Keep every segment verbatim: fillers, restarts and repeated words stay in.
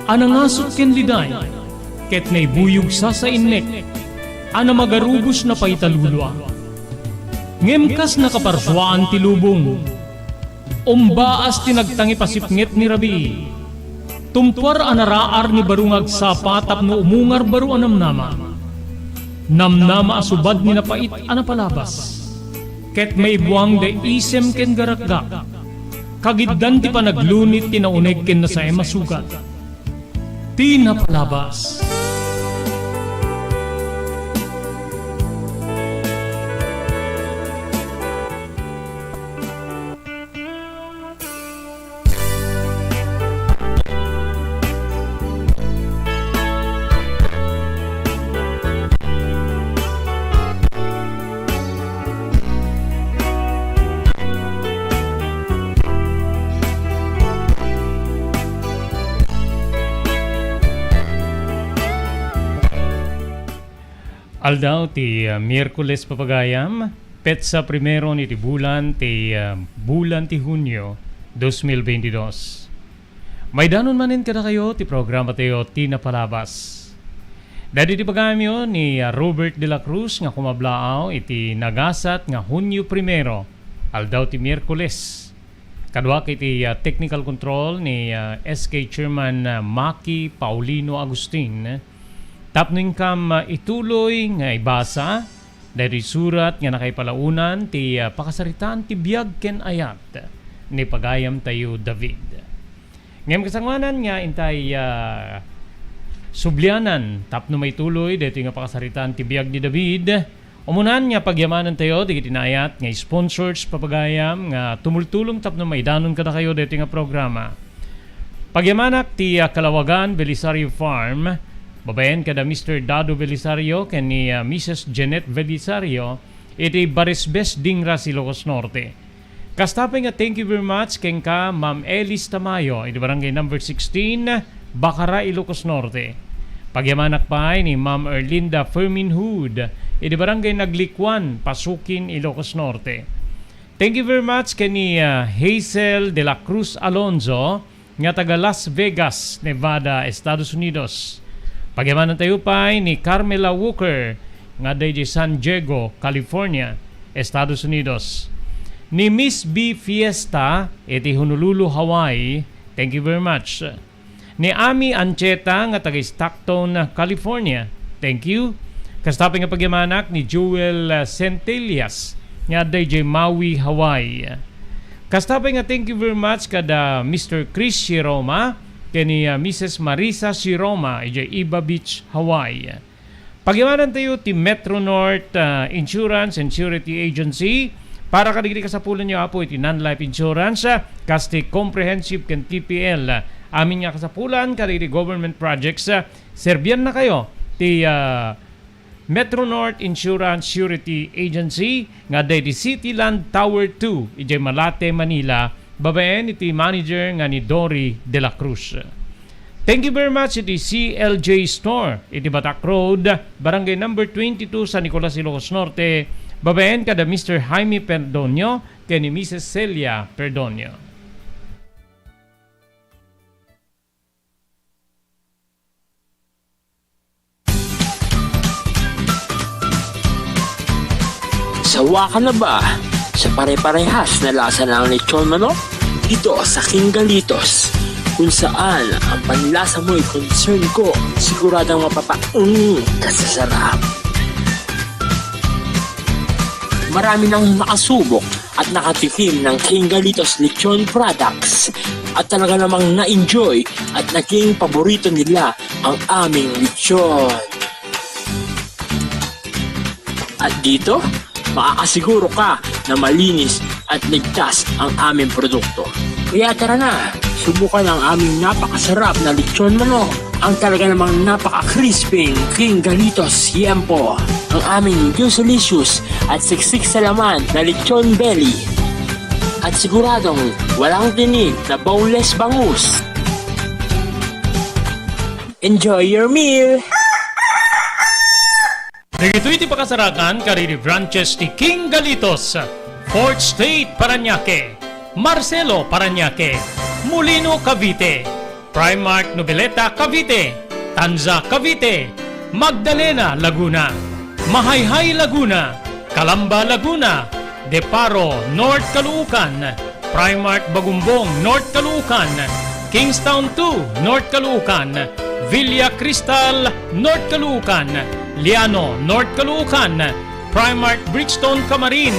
a nangasut ken liday, ket naibuyog sasainnek a namagarubos na paitalulua. Ngem kas nakaparsuaan ti lubong, umbaas ti nagtangipasipnget ni rabii. Tumtuar a naraar ni baro nga agsapa tapno umungar baro a namnama. Namnama a subad ni napait a napalabas. Ket maibuang da isem ken garakgak. Kagiddan ti panaglunit ti nauneg ken nasaem a sugat. Ti napalabas. Aldaw ti, ah, Miyerkules, papagayam, petsa primero iti bulan ti, ah, bulan ti Hunio, dos mil veintidós. Maidanon manen kadakayo ti programa tayo ti napalabas. Daydi ti pagayamyo ni, ah, Robert de la Cruz nga kumablaaw iti nagasat nga Hunio primero, aldaw ti Miyerkules. Kaduak iti, ah, technical control ni, ah, S K Chairman, ah, Maki Paulino Agustin. Tapno inkam, ah, ituloy nga ibasa, daytoy surat nga nakaipalaonan ti, ah, pakasaritaan ti biag ken ayat ni pagayamtayo David. Ngem kasangoanan nga intay, ah, sublianan tapno maituloy daytoy nga pakasaritaan ti biag ni David, umunan nga pagyamanantayo dagiti naayat nga sponsors, papagayam, nga tumultulong tapno maidanon kadakayo daytoy nga programa. Pagyamanak ti, ah, Kalawagan Belisario Farm, babaen kada Mister Dado Belisario ken ni, ah, Missus Jeanette Belisario, iti Barisbes, Dingras, Ilocos Norte. Kasta pay nga thank you very much kenka, Ma'am Elis Tamayo, iti Barangay Number sixteen, Bacara, Ilocos Norte. Pagyamanak pay ni Ma'am Erlinda Fermin Hood, iti Barangay Naglikuan, Pasukin, Ilocos Norte. Thank you very much ken ni, ah, Hazel de la Cruz Alonzo, nga taga Las Vegas, Nevada, Estados Unidos. Pagyamanantayo pay ni Carmela Walker nga adda idiay San Diego, California, Estados Unidos. Ni Miss B Fiesta iti Honolulu, Hawaii, thank you very much. Ni Ami Ancheta nga taga Stockton, California, thank you. Kasta pay nga pagyamanak ni Joel, ah, Centellas nga adda idiay Maui, Hawaii. Kasta pay nga thank you very much kada Mister Chris Shiroma ken ni, ah, Missus Marisa Shiroma idiay Iba Beach, Hawaii. Pagyamanantayo ti Metro North, ah, Insurance and Surety Agency para kadagiti kasapulanyo, Apo, iti non-life insurance, ah, kas ti comprehensive ken T P L. Ah, amin nga kasapulan kadagiti government projects, ah, serbiannakayo ti, ah, Metro North Insurance Surety Agency nga adda iti City Land Tower two, idiay Malate, Manila, babaen iti manager nga ni Dory de la Cruz. Thank you very much iti C L J Store, iti Batak Road, Barangay Number twenty-two, San Nicolas, Ilocos Norte, babaen kada Mister Jaime Perdonio ken ni Missus Celia Perdonio. Sawa ka na ba sa pare-parehas na lasa ng lechon manok? Dito sa King Galitos, kung saan ang panlasa mo'y concern ko, siguradong mapapaung ka sa sarap. Marami nang nakasubok at nakatikim ng King Galitos Lechon Products at talaga namang na-enjoy at naging paborito nila ang aming lechon. At dito, makakasiguro ka na malinis at ligtas ang aming produkto. Kaya tara na, subukan ang aming napakasarap na lechon manok. Ang talaga namang napaka-crispy King Galitos Yempo. Ang aming juicy-licious at siksik sa laman na lechon belly. At siguradong walang tinik na boneless bangus. Enjoy your meal! Dagitoy ti pakasarakan kadagiti branches ti King Galitos, Fourth Street, Parañaque, Marcelo, Parañaque, Molino, Cavite, Primark Noveleta, Cavite, Tanza, Cavite, Magdalena, Laguna, Mahayhay, Laguna, Calamba, Laguna, De Paro, North Caloocan, Primark Bagumbong, North Caloocan, Kingstown two, North Caloocan, Villa Cristal, North Caloocan, Liano, North Caloocan, Primark Bridgestone, Camarin,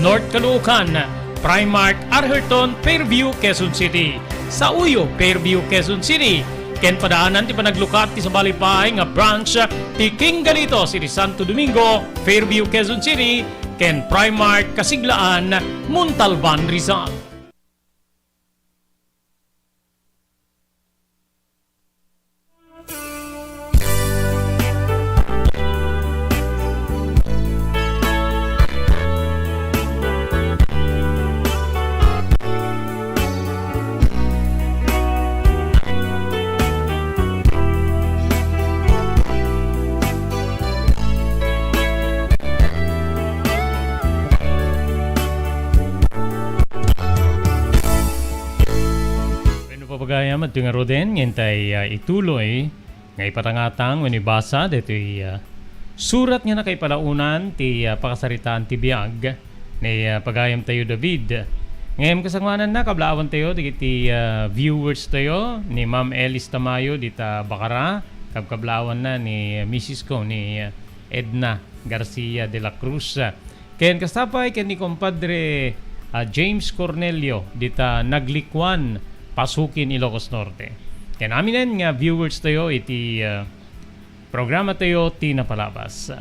North Caloocan, Primark Arherton, Fairview, Quezon City, Sauyo, Fairview, Quezon City, ken padaanan ti panaglukat ti sabali pay nga branch ti King Galitos iti Santo Domingo, Fairview, Quezon City, ken Primark Kasiglaan, Montalban, Rizal. Wenno, papagayam, adtoy ngaruden nga intay, ah, ituloy nga ipatangatang wenno ibasa daytoy, ah, surat nga nakaipalaonan ti, ah, pakasaritaan ti biag ni, ah, pagayamtayo David. Ngem kasangoananna, kablaawantayo dagiti, ah, viewers tayo ni Ma'am Elis Tamayo dita Bacara, kabkablaawanna ni Misis ko ni, ah, Edna Garcia de la Cruz. Ken kasta pay ken ni Compadre, ah, James Cornelio dita Naglikuan, Pasukin, Ilocos Norte. Ken aminen nga viewers tayo iti, ah, programa tayo ti napalabas.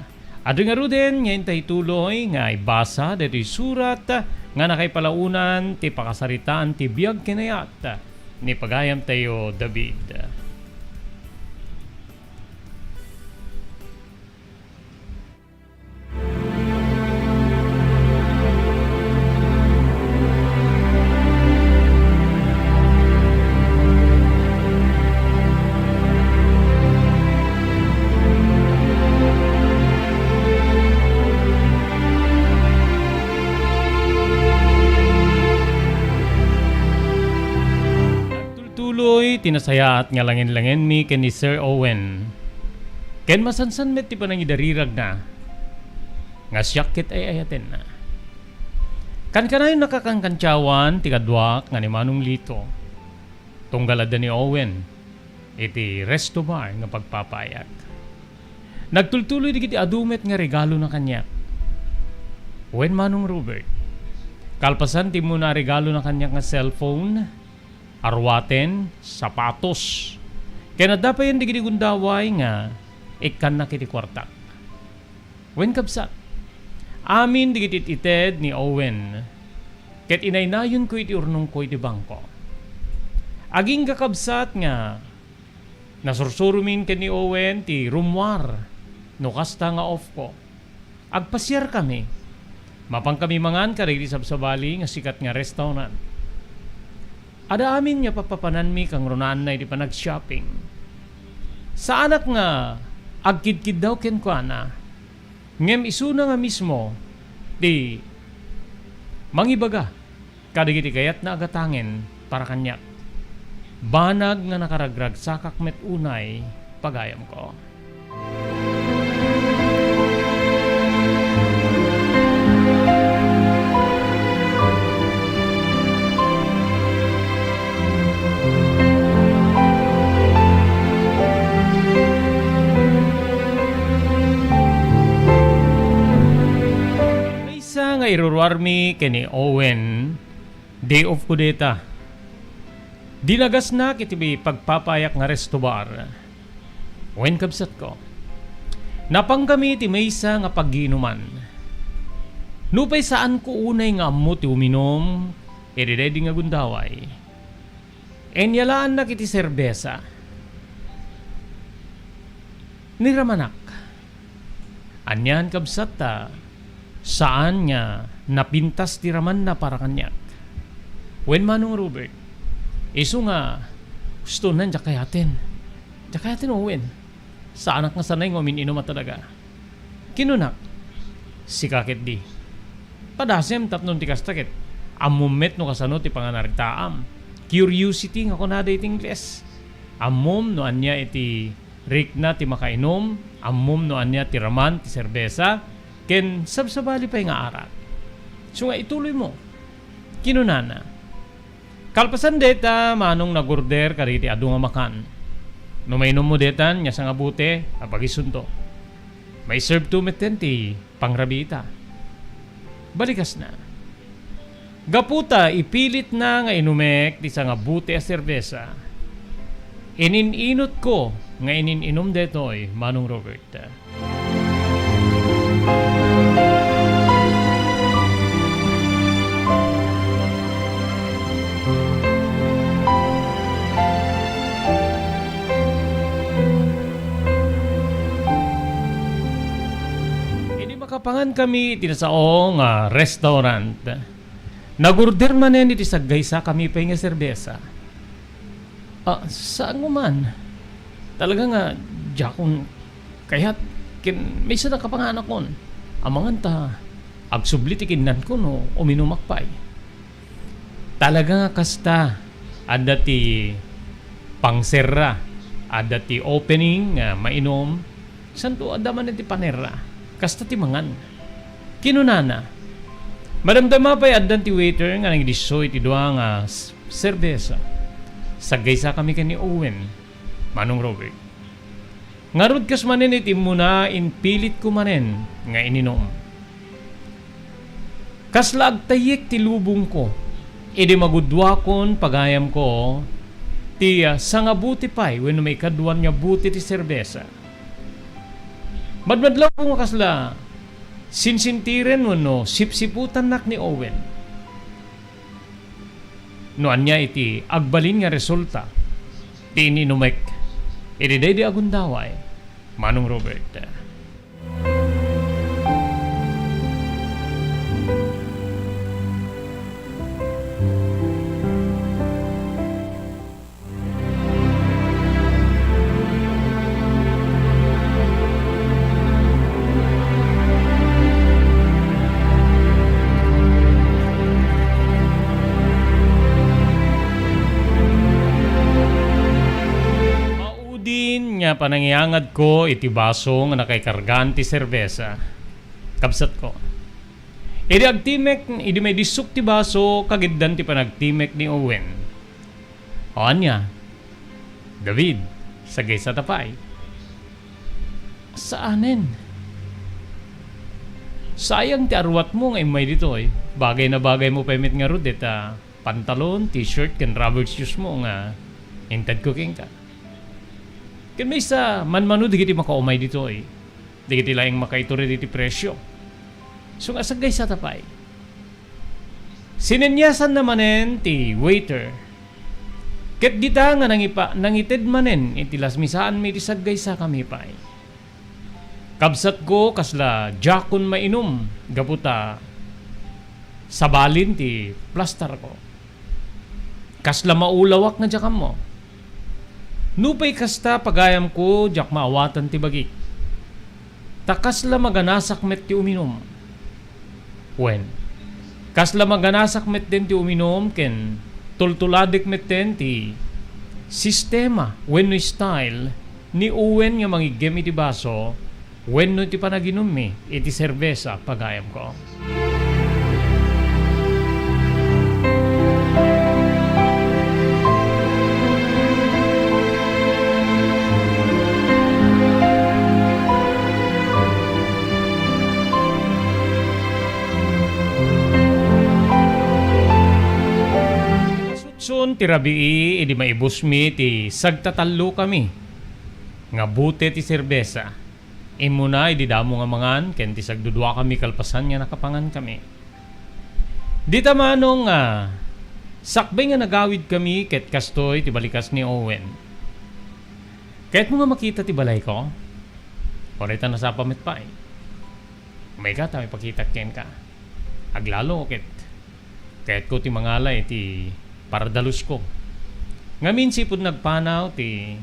Adu ngaruden nga intay tuloy nga ibasa daytoy surat nga nakaipalaonan ti pakasaritaan ti biag ken ayat ni pagayam tayo David. Nagtultuloy ti nasayaat nga langen-langenmi ken ni Sir Owen. Ken masansan met ti panangidariragna nga siak ket ay-ayatenna. Kankanayonnaka kankantiawan ti kaduak nga ni Manong Lito. Tunggal adda ni Owen iti resto bar nga pagpapayak. Nagtultuloy dagiti adu met nga regalona kaniak. Wen, Manong Robert, kalpasan ti immuna a regalona kaniak nga cellphone, arwaten, sapatos, ken adda payen dagiti gundaway nga ikkannak iti kuartak. Wen, kabsat, amin dagiti it-ited ni Owen ket inaynayonko iti urnongko iti bangko. Agingga, kabsat, nga nasursuromin ken ni Owen ti rummuar no kasta nga off ko. Agpasiarkami. Mapankami mangan kadagiti sabsabali nga sikat nga restaurant. Adda amin nga papapananmi kangrunaanna iti panag-shopping. Saanak nga agkidkiddaw kenkuana, ngem isuna nga mismo ti mangibaga kadagiti kayatna a gatangen para kaniak. Banag nga nakaragragsakak met unay, pagayamko. Maysa nga iruruarmi ken ni Owen, day off ko dayta. Dinagasnak iti pagpapayak nga resto bar. Wen, kabsatko, napankami iti maysa nga paggiinuman. Nupay saanko unay nga ammo ti uminum iti daydi nga gundaway, inyalaannak iti serbesa. Niramanak. Anian, kabsat, ta saan nga napintas ti ramanna para kaniak. Wen, Manong Robert, isu nga gustonan, diak kayaten. Diak kayaten, Owen. Saanak nga sanay nga umin-inum a talaga. Kinunak, sika ketdi, padasem tapno ti kasta ket ammom met no kasano ti panganaritaam. Curiosity nga kunada iti Ingles. Ammom no ania iti rikna ti makainum, ammom no ania ti raman ti serbesa, ken sabsabali pay nga arak. Isu nga ituloymo. Kinunana, "Kalpasan dayta, Manong, nag-order kadagiti adu nga makan. No mainummo daytan, nia sangabote, apagisunto. Maiservto metten ti pangrabiita." Balikasna. Gapu ta ipilitna nga inumek ti sangabote a serbesa, ininunotko nga inin-inum daytoy, Manong Robert. Idi makapangan kami iti nasao nga restaurant, nag-order manen iti saggaysakami pay nga serbesa. Ah, saan man. Talaga nga, diakon kayat, ken maysa a kapanganakon. Amangan ta, agsubli ti kinnankon no uminumak pay. Talaga nga kasta, adda ti pangserra, adda ti opening nga mainum, santo adda manen ti panerra, kasta ti mangan. Kinunana, madamdama pay addan ti waiter nga nangidissoy ti dua nga s-, serbesa. Saggaysakami ken ni Owen, Manong Robert. Ngarud, kas manen iti immuna, impilitko manen nga ininum. Kasla agtayyek ti lubongko idi magudduakon pagayamko ti, ah, sangabote pay wenno maikadua nga bote ti serbesa. Madmadlawko nga kasla sinsintiren wenno sipsiputannak ni Owen. No ania iti agbalin nga resulta ti ininumek iti daydi a gundaway, Manong Robert. Maudin nga panangiangadko iti baso nga nakaikargaan ti serbesa, kabsatko. Idi agtimek, idi maidissok ti baso, kagiddan ti panagtimek ni Owen. O ania, David, saggaysata pay? Saanen. Sayang ti aruatmo nga immay ditoy. Bagay na bagay mo pay met ngarud dita pantalon, t-shirt, ken rubber shoes mo nga intedko kenka. Ken maysa, manmano dagiti makaumay ditoy. Dagiti laeng makaitured iti presio. Isu nga saggaysata pay. Sineniasanna manen ti waiter. Ket dita nga nangipa-, nangited manen iti lasmisaanmi iti saggaysakami pay. Kabsatko, kasla diakon mainum gapu ta sabalin ti plastarko. Kasla maulawak nga diak ammo. Nupay kasta, pagayamko, diak maawatan ti bagik. Ta kasla maganasak met ti uminum. Wen, kasla maganasak metten ti uminum ken tultuladek metten ti sistema wenno style ni Owen nga mangiggem iti baso wenno ti panaginummi iti serbesa, pagayamko. Sun ti rabii idi maibusmi ti sagtatallokami nga bote ti serbesa. Immuna idi damo nga mangan ken ti sagduduakami kalpasan nga nakapangankami. Dita manong nga sakbay nga nagawidkami ket kastoy ti balikas ni Owen. Kayatmo nga makita ti balayko? Uray ta nasapa met pay. Umayka ta mapakitak kenka. Aglalo ket kayatko ti mangala iti pardalusko. Ngamin sipud nagpanaw ti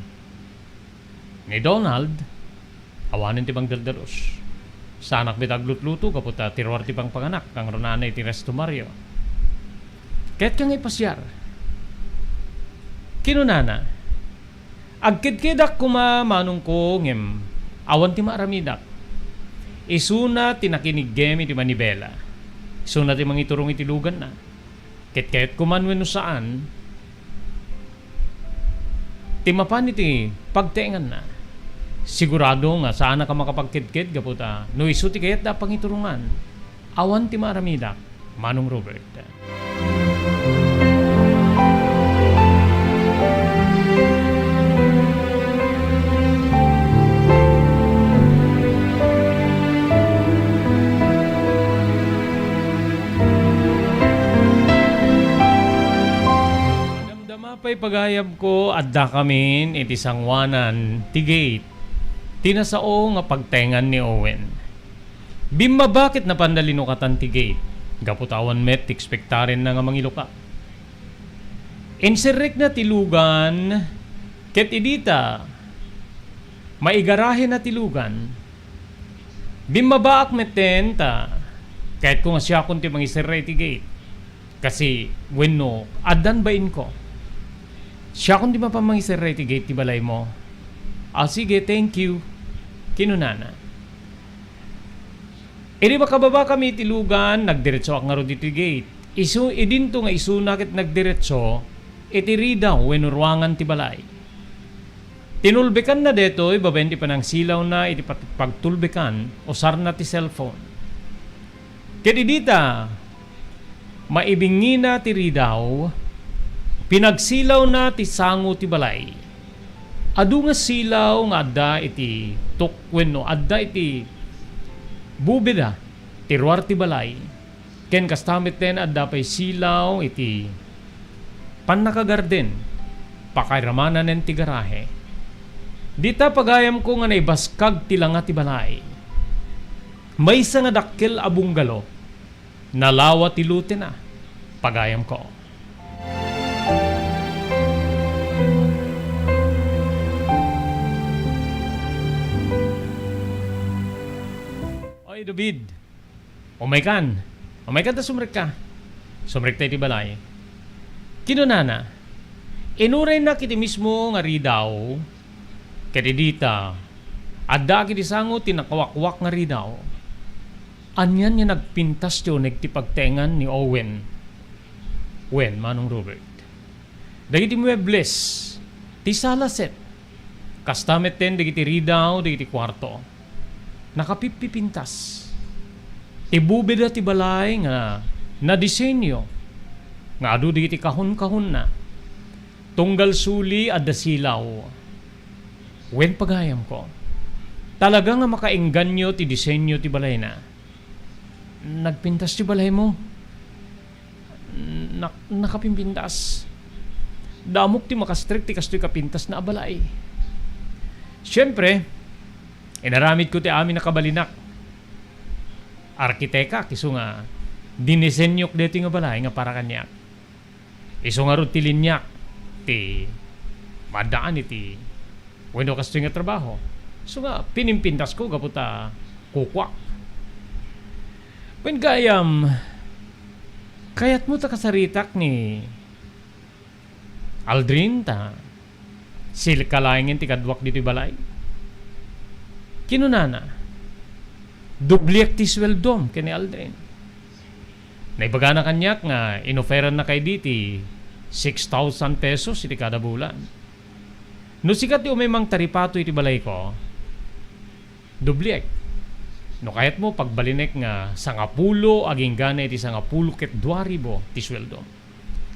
ni Donald, awanen ti mangdaldalus. Saanak met aglutluto gapu ta ti ruar ti pangpanganak, kangrunana iti resto Mario. Kayatka nga ipasiar. Kinunana, Agkedkedak koma manongko ngem awan ti maaramidak. Isuna ti nakiniggem iti manibela. Isuna ti mangiturong iti luganna. Ket kayatko man wenno saan, ti mapan iti pagtaenganna. Sigurado nga saannak a makapagkedked gapu ta no isu ti kayatda a pangiturongan, awan ti maaramidak, Manong Robert. Madamdama pay pagayamko, addakamin iti sangoanan ti gate. Ti nasao nga pagtaengan ni Owen. Bimmaba ket napanda linukatan ti gate. Gapu ta awan met ti ekspektarenna nga mangilukat. Inserrekna ti lugan, ket idi ta maigarahena ti lugan, bimmabaak metten ta kayatko nga siakon ti mangiserra iti gate. Kasi, wenno, addan bainko. Siakon ti mapan mangiserra iti gate ti balaymo. Ah, sige, thank you, kinunana. Idi makababakami iti lugan, nagdiretsoak ngarud iti gate. Isu, idinto nga isuna ket nagdiretso iti ridaw wenno ruangan ti balay. Tinulbekanna detoy babaen ti panangsilawna iti pat-, pagtulbekan, usarna ti cellphone. Ket idi ta maibingngina ti ridaw, pinagsilawna ti sango ti balay. Adu nga silaw nga adda iti tuk-, wenno adda iti bubeda ti ruar ti balay, ken kasta metten adda pay silaw iti pannakagarden, pakairamanen ti garahe. Dita pagayamko nga naibaskag ti langa ti balay. Maysa nga dakkel a bungalo. Nalawa ti lutena, pagayamko. Oy, David, umaykan. Umaykan ta sumrekka. Sumrekta iti balay. Kinunana, inuraynak iti mismo nga ridaw, ket idi ta, addaak iti sango ti nakawakwak nga ridaw. Anian nga nagpintas ti uneg ti pagtaengan ni Owen wen Manong Robert. Dagiti muebles, ti sala set, kasta metten dagiti ridaw dagiti kuarto, nakapippipintas. Ti bubeda ti balay nga nadisenyo nga adu dagiti kahon-kahonna. Tunggal suli, adda silaw. Wen pagayamko. Talaga nga makaengganyo ti disenyo ti balayna. Nagpintas ti balaymo. Nak-, nakapimpintas. Damok ti makastrek ti kastoy kapintasna a balay. Siempre, inaramidko ti amin a kabalinak. Arkitekak, isu nga dinisenyok daytoy nga balay nga para kaniak. Isu ngarud ti liniak ti maddaan iti wenno kastoy nga trabaho. Isu nga pinimpintasko gapu ta kukuak. Wen gayam, kayatmo ta kasaritak ni Aldrin ta silka laengen ti kaduak ditoy balay? Kinunana, "Dubliek ti sueldom ken ni Aldrin." Naibagana kaniak nga inoferanna kaydi ti six thousand pesos iti kada bulan. No sika ti umay mangtaripato iti balayko, dubliek. No kayatmo, pagbalinek nga sangapulo agingga iti sangapulo ket dua ribu ti sueldom.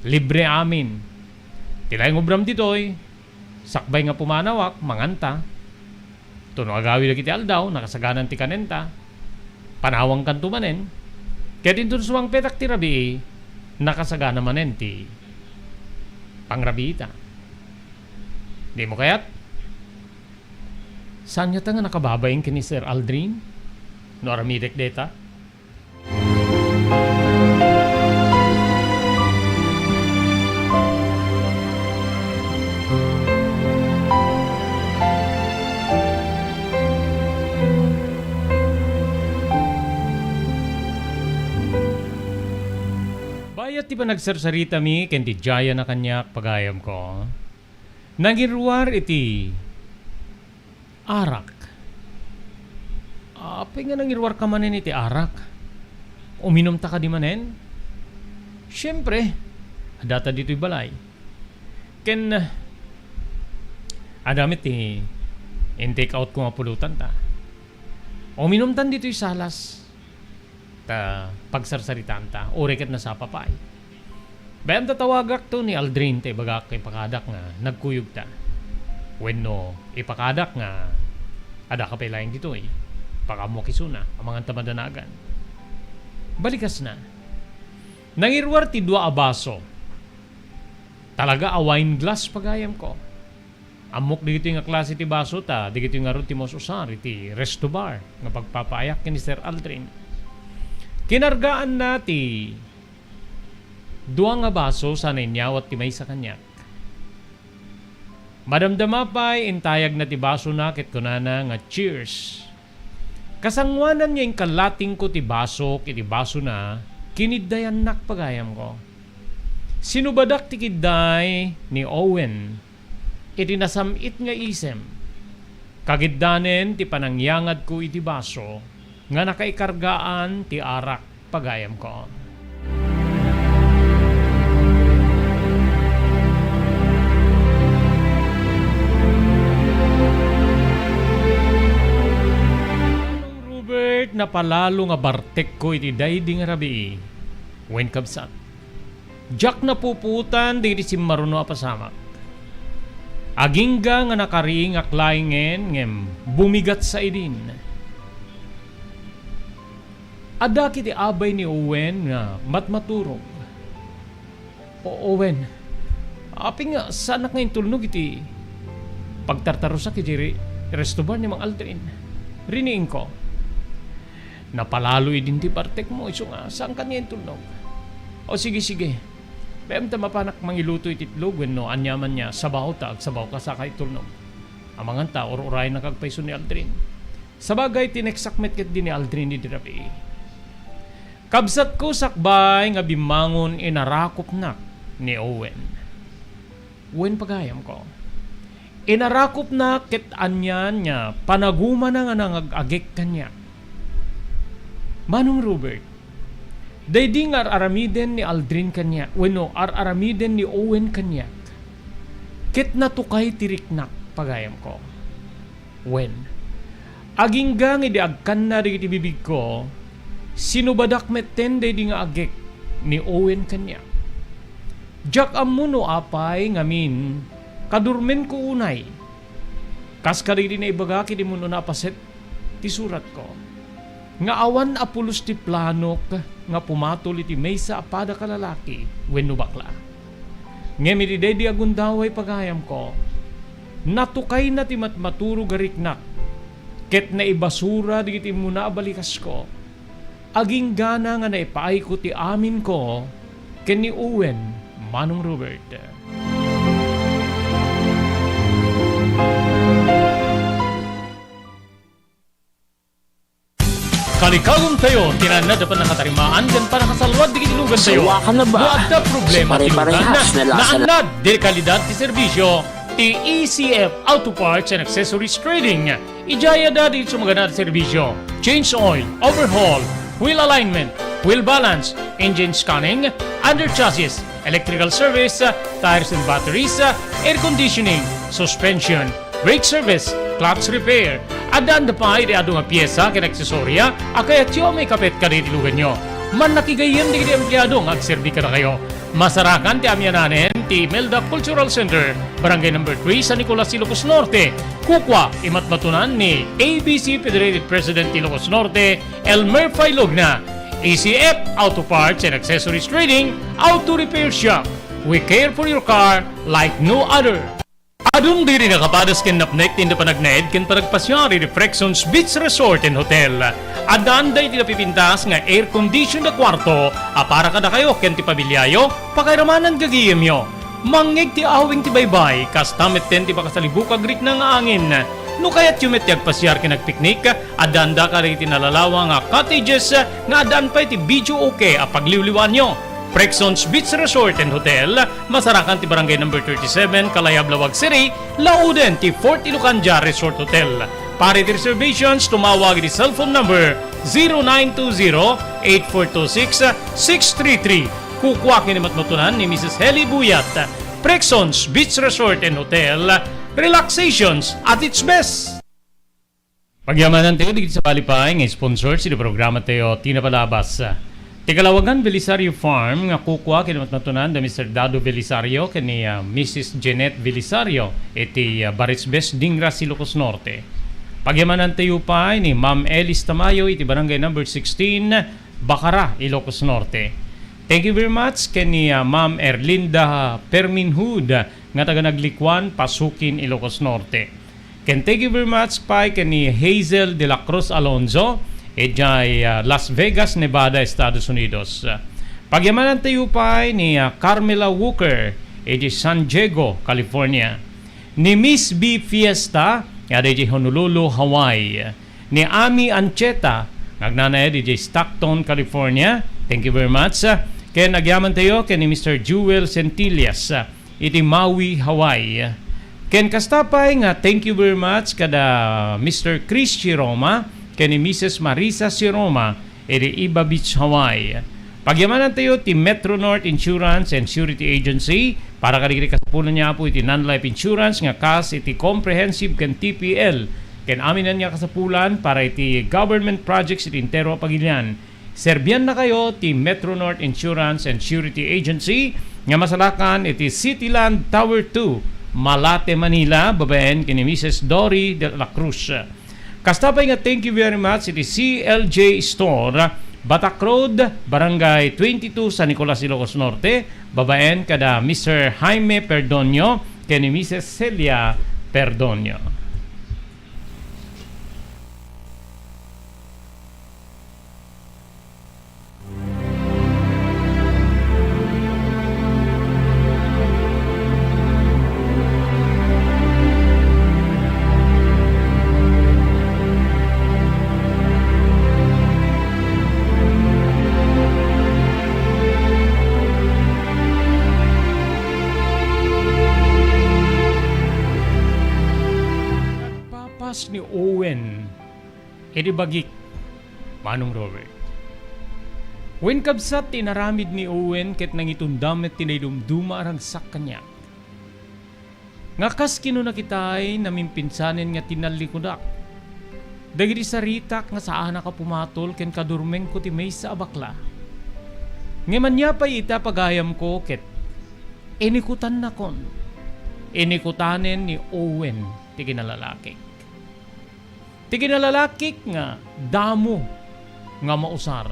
Libre amin. Ti laeng obram ditoy, sakbay nga pumanawak, manganta. Tono agawid dagiti aldaw, nakasaganan ti kanenta. Panawangkanto manen. Ket inton sumangpetak ti rabii, nakasagana manen ti pangrabiita. Dimo kayat? Saan ngata nga nakababain ken ni Sir Aldrin? No aramidek dayta? Bayat ti panagsarsaritami ken ti diayan a kaniak, pagayamko, Nangiruar iti arak. Apay nga nangiruarka manen iti arak? Uminumta kadi manen? Siempre, adda ta ditoy balay. Ken, adda met ti in-take out ko nga pulotanta. Uminumtan ditoy salas. Ta pagsarsaritaanta, uray ket nasapa pay. Bay-am ta tawagakto ni Aldrin ta ibagak ipakadak nga nagkuyogta. Wenno ipakadak nga adda ka pay laeng ditoy. Pakaammoak isuna, amangan ta madanagan. Balikasna. Nangiruar ti dua a baso. Talaga a wine glass, pagayamko. Ammok dagitoy nga klase ti baso ta dagitoy ngarud ti maus-usar iti resto bar nga pagpapaayak ken ni Sir Aldrin. Kinargaanna ti dua nga baso sana inyawat ti maysa kaniak. Madamdama pay, intayagna ti basona ket kunana nga, "Cheers." Kasangoanan nga inkallatingko ti basok iti basona, kiniddayannak, pagayamko. Sinubadak ti kidday ni Owen iti nasam-it nga isem. Kagiddanen ti panangyangadko iti baso nga nakaikargaan ti arak, pagayamko. Manong Robert, napalalo nga bartekko iti daydi nga rabii. Wen, kabsat, diak napupuotan dagiti simmaruno a pasamak. Agingga nga nakariingak laengen ngem bumigat sa idin. Adda kiti abay ni Owen nga matmaturog. O-, Owen, apay nga saanak nga intulnog iti pagtartarusak iti re-, resto bar ni Mang Aldrin? Riniingko. Napalalo idin ti bartekmo, isu nga saankan nga intulnog. O sige, sige. Bay-am ta mapanak mangiluto iti itlog wenno aniaman nga sabaw ta agsabawka saka itulnog. Amangan ta ur-urayennaka agpayso ni Aldrin. Sabagay, tineksak met ketdi ni Aldrin idi rabii. Kabsatko, sakbay nga bimmangon, inarakupnak ni Owen. Wen, pagayamko. Inarakupnak ket anian nga panagumana nga nangag-agek kaniak. Manong Robert, daydi nga ar-aramiden ni Aldrin kaniak, wenno ar-aramiden ni Owen kaniak, ket natukay ti riknak, pagayamko. Wen, agingga nga idi agkanna dagiti bibigko, sinubadak metten daydi nga agek ni Owen kaniak. Diak ammo no apay ngamin kadurmenko unay. Kas kadagidi naibagak idi mun-una a paset ti suratko, nga awan a pulos ti planok nga pumatol iti maysa a padak a lalaki wenno bakla. Ngem iti daydi a gundaway, pagayamko, natukayna ti matmaturog a riknak ket naibasura dagiti immuna a balikasko. Aginggana nga naipaayko ti aminko ken ni Owen, Manong Robert. Kalikagumtayo ti naannad a pannakatarimaan ken pannakasalluad dagiti lugantayo. Sawakan na ba? No adda problema ti lugan, naannad ti kalidad ti serbisyo ti E C F Auto Parts and Accessories Trading. Idiay adda dagiti sumaganad a serbisyo: change oil, overhaul, wheel alignment, wheel balance, engine scanning, under chassis, electrical service, tires and batteries, air conditioning, suspension, brake service, clutch repair. Adda pay ti adu nga piesa ken aksesoria a kayatyo a maikapit kadagiti luganyo. Mannakigayyem dagiti empleado nga agserbi kadakayo. Masarakan ti amianen ti Imelda Cultural Center, Barangay Number Three, San Nicolas, Ilocos Norte. Kukua, imatmatunan ni A B C Federated President ti Ilocos Norte, Elmer Failogna. E C F Auto Parts and Accessories Trading, Auto Repair Shop. We care for your car like no other. Adun diri nakapadas ken napnek ti inda panagnaed ken panagpasiar iti Frexons Beach Resort and Hotel. Addan daydi napipintas nga air conditioned a kuarto a para kadakayo ken ti pamiliayo, pakairamanan gagayemyo. Mangngeg ti awing ti baybay, kasta metten ti makasalibuk a rikna nga angin. No kayatyo met ti agpasiar ken agpiknik, addaan da kadagiti nalalawa nga cottages nga addaan pay ti videoke a pagliwliwaanyo. Prexons Beach Resort and Hotel, masarakan ti Barangay Number thirty-seven, Kalayab, Laoag City, lauden ti Fort Ilocandia Resort Hotel. Para iti reservations, tumawag iti cellphone number zero nine two zero, eight four two six, six three three. Kukua ken ni matmatunan ni Missus Heli Buyat. Prexons Beach Resort and Hotel, relaxations at its best. Pagyamanantayo dagiti sabali pay nga sponsor iti programatayo ti napalabas. Ti Kalawagan Belisario Farm nga kukua ken matmatunan da Mister Dado Belisario ken ni, ah, Missus Jeanette Belisario iti, ah, Barisbes, Dingras, Ilocos Norte. Pagyamanantayo pay ni Ma'am Elis Tamayo iti Barangay Number sixteen, Bacara, Ilocos Norte. Thank you very much ken ni, ah, Ma'am Erlinda Perminhud nga taga Naglikuan, Pasukin, Ilocos Norte. Ken thank you very much pay ken ni Hazel de la Cruz Alonzo, idiay, ah, Las Vegas, Nevada, Estados Unidos. Pagyamanantayo pay ni, ah, Carmela Walker, idiay San Diego, California. Ni Miss B Fiesta, nga idiay Honolulu, Hawaii. Ni Ami Ancheta, nga agnanayon idiay Stockton, California. Thank you very much. Ken agyamantayo ken ni Mister Jewel Centillas, iti Maui, Hawaii. Ken kasta pay nga thank you very much kada Mister Chris Chiroma ken ni Missus Marisa Chiroma iti Iba Beach, Hawaii. Pagyamanantayo ti Metro North Insurance and Surety Agency para kadagiti kasapulan ni Apo iti non-life insurance nga kas iti comprehensive ken T P L ken amin nga kasapulan para iti government projects iti entero a pagilian. Serbiannakayo ti Metro North Insurance and Surety Agency nga masarakan iti Cityland Tower two, Malate, Manila, babaen ken ni Missus Dory de la Cruz. Kasta pay nga thank you very much iti C L J Store, Batak Road, Barangay twenty-two, San Nicolas, Ilocos Norte, babaen kada Mister Jaime Perdonio ken ni Missus Celia Perdonio. Nagpapas ni Owen iti bagik, Manong Robert. Wen kabsat ti inaramid ni Owen ket nangitunda met ti naidumduma a ragsak kaniak. Nga kas kinuna kitay, namimpinsanen nga tinallikudak dagiti saritak nga saanak a pumatol ken kadurmengko ti maysa a bakla. Ngem ania pay ita pagayamko ket inikutannakon, inikutanen ni Owen ti kinalalakik. Ti kinalalakik nga damo nga mausar,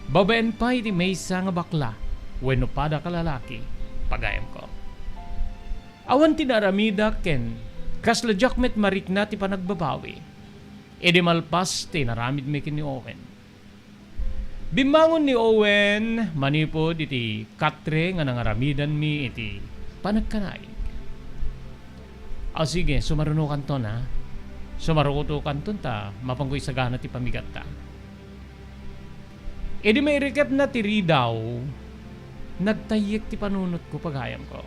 babaen pay iti maysa nga bakla wenno pada kalalaki, pagayamko. Awan ti naaramidak ken kasla diak met marikna ti panagbabawi idi malpas ti inaramidmi ken ni Owen. Bimmangon ni Owen manipud iti katre nga nangaramidanmi iti panagkanaig. A, sige, sumarunokanton, a. Sumarunokanton ta mapanko isagana ti pamigatta. Idi mairikepna ti ridaw, nagtayyek ti panunotko, pagayamko.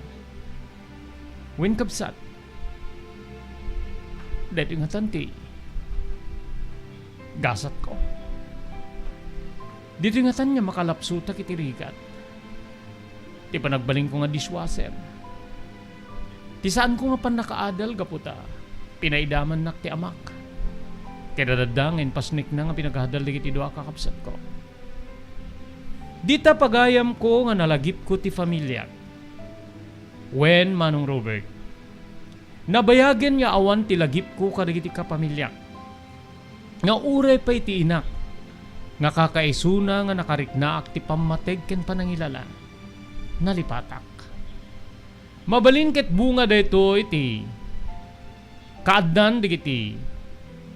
Wen kabsat, daytoy ngatan ti gasatko. Ditoy ngatan nga makalapsutak iti rigat ti panagbalinkon nga dishwasher. Ti saanko nga pannakaadal gapu ta pinaidamannak ti amak. Ket adda nga impasnekna nga pinagahadal dagiti dua a kakabsatko. Dita pagayamko nga nalagipko ti familiak. Wen, Manong Robert, nabayagen nga awan ti lagipko kadagiti kapamiliak, nga uray pay ti inak nga kakaisuna nga nakariknaak ti pammateg ken panangilala, nalipatak. Mabalin ket bunga daytoy ti kaaddan dagiti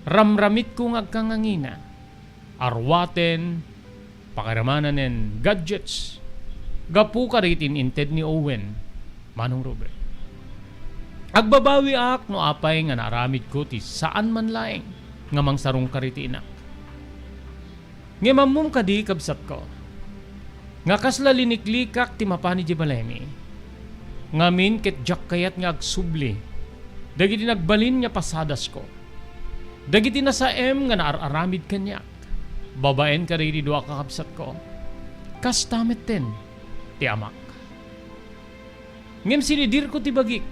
ramramitko nga agkangangina, arwaten, pakairamanen, gadgets, gapu kadagiti in-inted ni Owen, Manong Robert. Agbabawiak no apay nga naaramidko ti saan man laeng nga mangsarungkar iti inak. Ngem ammom kadi, kabsatko, Nga kasla liniklikak ti mapan idiay balaymi. Ngamin ket diak kayat nga agsubli dagiti nagbalin nga pasadasko. Dagiti nasaem nga naar-aramid kaniak, babaen kadagiti dua a kakabsatko, kasta metten ti amak. Ngem sinidirko ti bagik.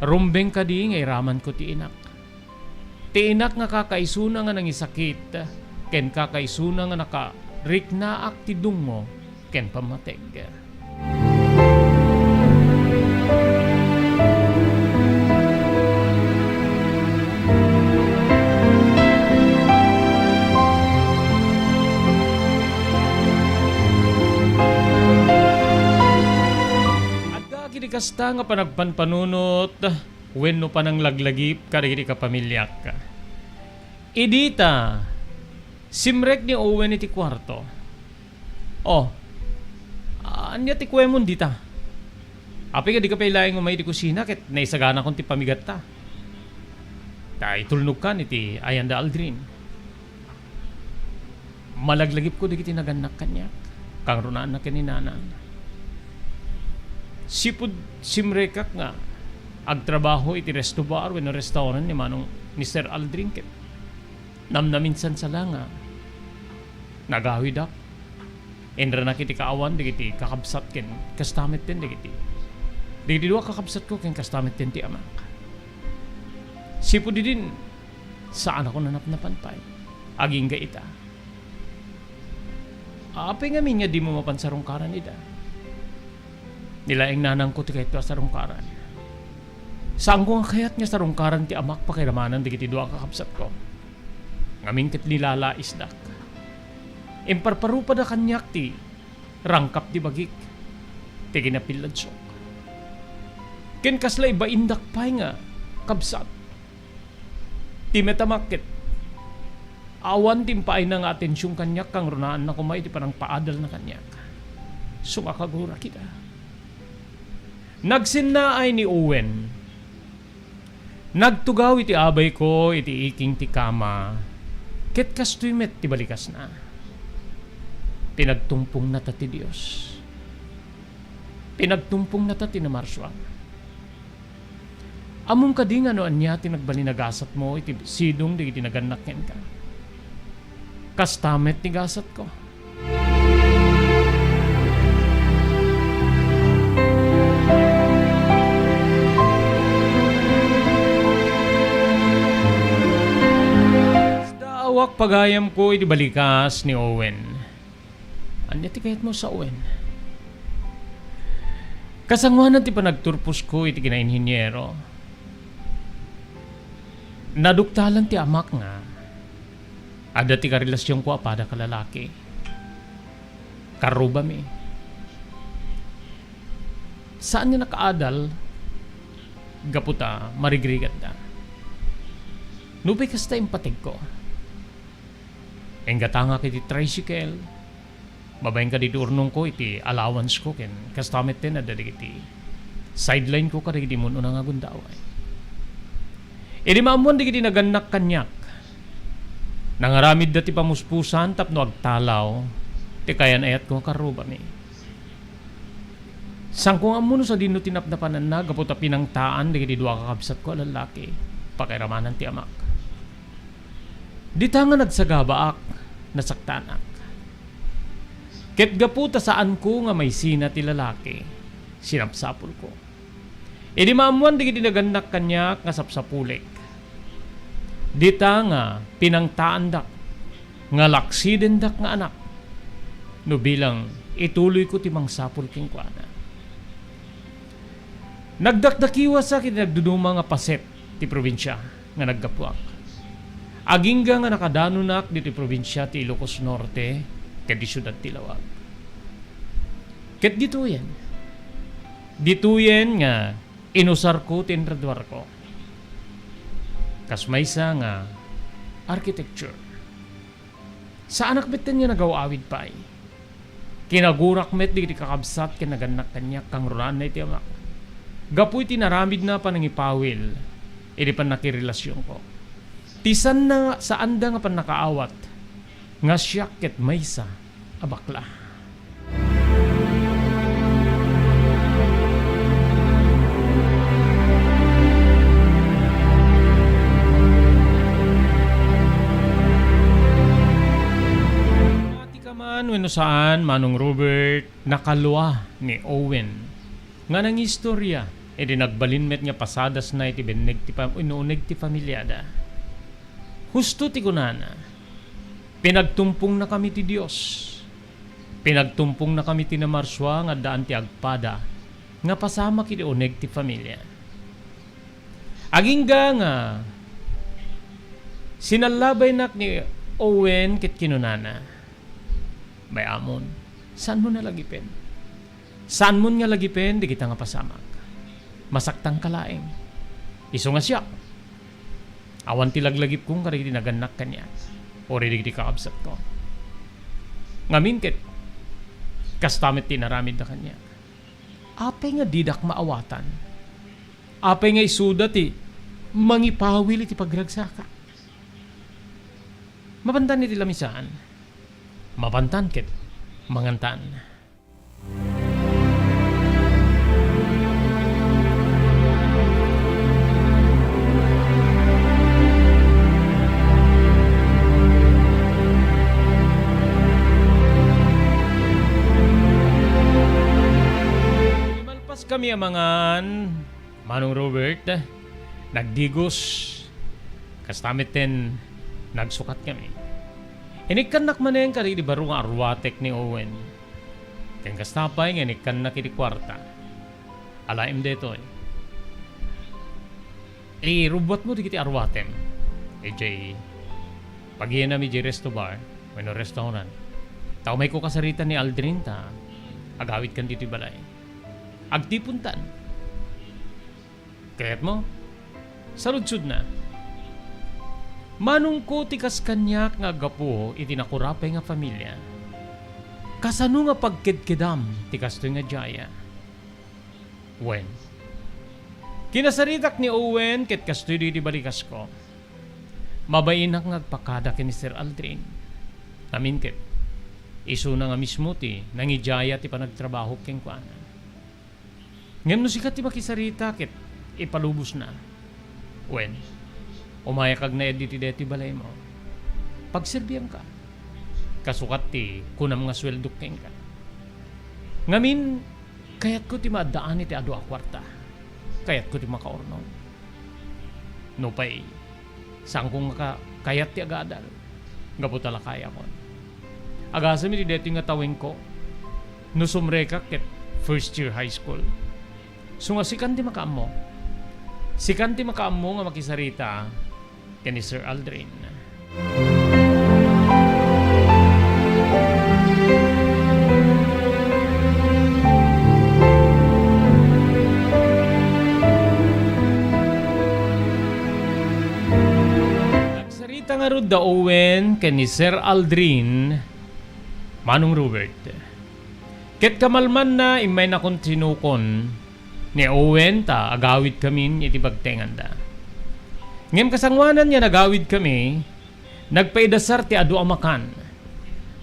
Rumbeng kadi nga iramanko ti inak. Ti inak nga kakaisuna nga nangisakit, ken kakaisuna nga nakariknaak ti dungngo ken pammateg. Adda kadi kasta nga panagpanpanunot wenno pananglaglagip kadagiti kapamiliak. Idi ta, simrek ni Owen iti kuarto. "Oh, ania ti kuemon dita? Apay nga dika pay laeng umay iti kusina ket naisaganakon ti pamigatta? Ta itulnogkan iti ayan da Aldrin." Malaglagipko dagiti nagannak kaniak, kangrunaanna ken ni Nanang. Sipud simrekak nga agtrabaho iti resto bar wenno restaurant ni Manong Mister Aldrin ket namnaminsan sa la nga nagawidak. Inranak iti kaawan dagiti kakabsat ken kasta metten dagiti, dagiti dua a kakabsatko ken kasta metten ti amak. Sipud idin, saanakon a napnapan pay. Agingga ita. Apay ngamin nga dimo mapan sarungkaran ida? Ni laeng nanangko ti kayatko a sarungkaran. Saanko nga kayat nga sarungkaran ti amak pakairamanan dagiti dua a kakabsatko. Ngamin ket nilalaisdak. Imparparupada kaniak ti rangkap ti bagik, ti kinapilladsok. Ken kasla ibaindak pay nga kabsat. Ti met amak ket awan ti impaayna nga atension kaniak, kangrunaanna koma iti panangpaadalna kaniak. Sumakagurak ida. Nagsinnaay ni Owen. Nagtugaw iti abayko iti iking ti kama, ket kastoy met ti balikasna. Pinagtumpongnata ti Dios. Pinagtumpongnata ti namarsuam. Ammom kadi nga no ania ti nagbalin a gasatmo iti sidong dagiti nagannak kenka? Kasta met ti gasatko. Daawak pagayamko iti balikas ni Owen. Ania ti kayatmo sawen? Kasangoanan ti panagturposko iti kinainhiniero, naduktalan ti amak nga adda ti karelasionko a pada ka lalaki. Karrubami. Saan nga nakaadal gapu ta marigrigatda. Nupay kasta, impategko. Inggatangak iti tricycle. Babaen kadagiti urnongko iti allowance ko ken kasta metten adda dagiti sideline ko kadagiti immun-una nga gundaway. Idi maammoan dagiti nagannak kaniak, nangaramidda ti pamuspusan tapno agtalaw ti kayan-ayatko nga karrubami. Saanko nga ammo no sadino ti napnapananna gapu ta pinangtaan dagiti dua a kakabsatko a lallaki, pakairamanan ti amak. Dita nga nagsagabaak, nasaktanak. Ket gapu ta saanko nga maisina ti lalaki, sinapsapulko. Idi maammoan dagiti nagannak kaniak nga sapsapulik, dita nga pinangtaandak nga laksidendak nga anak, no bilang ituloyko ti mangsapul kenkuana. Nagdakdakiwasak iti nagduduma nga paset ti probinsia nga naggapuak. Agingga nga nakadanonak ditoy probinsia ti Ilocos Norte ken ti siudad ti Laoag. Ket ditoyen, ditoyen nga inusarko ti inraduarko. Kas maysa nga architecture. Saanak metten nga nagaw-awid pay. Kinagurak met dagiti kakabsat ken nagannak kaniak, kangrunaanna iti amak. Gapu iti naramidna a panangipawil idi pannakirelasionko. Ti sanna, saanda nga pannakaawat nga siak ket maysa a bakla. Saan, Manong Robert, nakalua ni Owen nga nangistorya idi nagbalin met nga pasadasna iti benneg ti pam-, inuuneg ti familiada. Husto ti kunana, "Pinagtumpongnakami ti Dios. Pinagtumpongnakami ti namarsua nga addaan ti agpada nga pasamak iti uneg ti familia." Agingga nga sinallabaynak ni Owen ket kinunana, "Bay-amon, saanmo nga lagipen. Saanmon nga lagipen dagita nga pasamak. Masaktanka laeng. Isu nga siak, awan ti laglagipko kadagiti nagannak kaniak, uray dagiti kakabsatko. Ngamin ket, kasta met ti inaramidda kaniak. Apay nga didak maawatan? Apay nga isuda ti mangipawil iti pagragsakak? Mapantan iti lamisaan. Mapantan ket mangantan." Malpas kami a mangan, Manong Robert, nagdigos, kasta met ten nagsukat kami. Inikkannak manen kadagiti baro nga arwatek ni Owen. Ken kasta pay nga inikkannak iti kuarta. Alaem daytoy. Irubbuatmo dagiti arwatem. Idiay pagiyanam idiay resto bar wenno restaurant. Ta umayko kasarita ni Aldrin ta agawidkan ditoy balay. Agtipontan. Kayatmo? Saludsodna. Manongko ti kas kaniak nga aggapu iti nakurapay nga familia. Kasano nga pagkedkedam ti kastoy nga diaya? Wen. Kinasaritak ni Owen ket kastoy dagiti balikasko. Mabainak nga agpakada ken ni Sir Aldrin. Ngamin ket, isuna nga mismo ti nangidiaya ti panagtrabahok kenkuana. Ngem no sika ti makisarita ket ipalubosna, wen, umayak agnaed iti daytoy balaymo. Pagserbianka. Kasukat ti kunam nga sueldok kenka. Ngamin, kayatko ti maaddaan iti adu a kuarta. Kayatko ti makaurnong. Nupay, saanko nga ka-, kayat ti agadal. Gapu ta lakayakon. Agasem iti daytoy nga tawengko. No sumrekak ket first year high school. Isu nga sikan ti makaammo. Sikan ti makaammo nga makisarita ken ni Sir Aldrin. Nagsarita ngarud da Owen ken ni Sir Aldrin, Manong Robert. Ket kamalmanna, immaynakon tinukon ni Owen ta agawidkamin iti bagtenganda. Ngem kasangoanan nga nagawidkami, nagpaidasar ti adu a makan,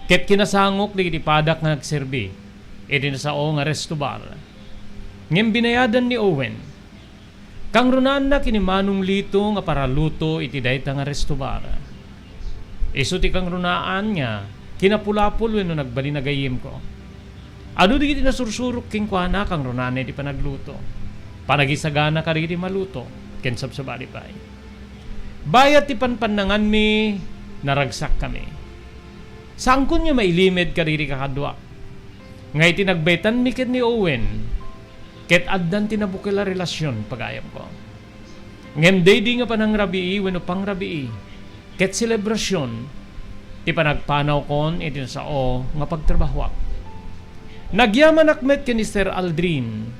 ket kinasangok dagiti padak nga nagserbi iti nasao nga resto bar. Ngem binayadan ni Owen. Kangrunaanna ken ni Manong Lito nga paraluto iti dayta nga resto bar. Isu ti kangrunaan nga kinapulapol wenno nagbalin a gayyemko. Adu dagiti nasursurok kenkuana kangrunaanna iti panagluto, panagisagana kadagiti maluto, ken sabsabali pay. Bayat ti panpannanganmi, naragsakkami. Saankon nga mailimed kadagiti kakaduak nga iti nagbaytanmi ken ni Owen, ket addan ti nabukel a relasion, pagayamko. Ngem daydi nga panangrabii wenno pangrabii ket selebrasion ti panagpanawkon iti nasao nga pagtrabahoak. Nagyamanak met ken ni Sir Aldrin,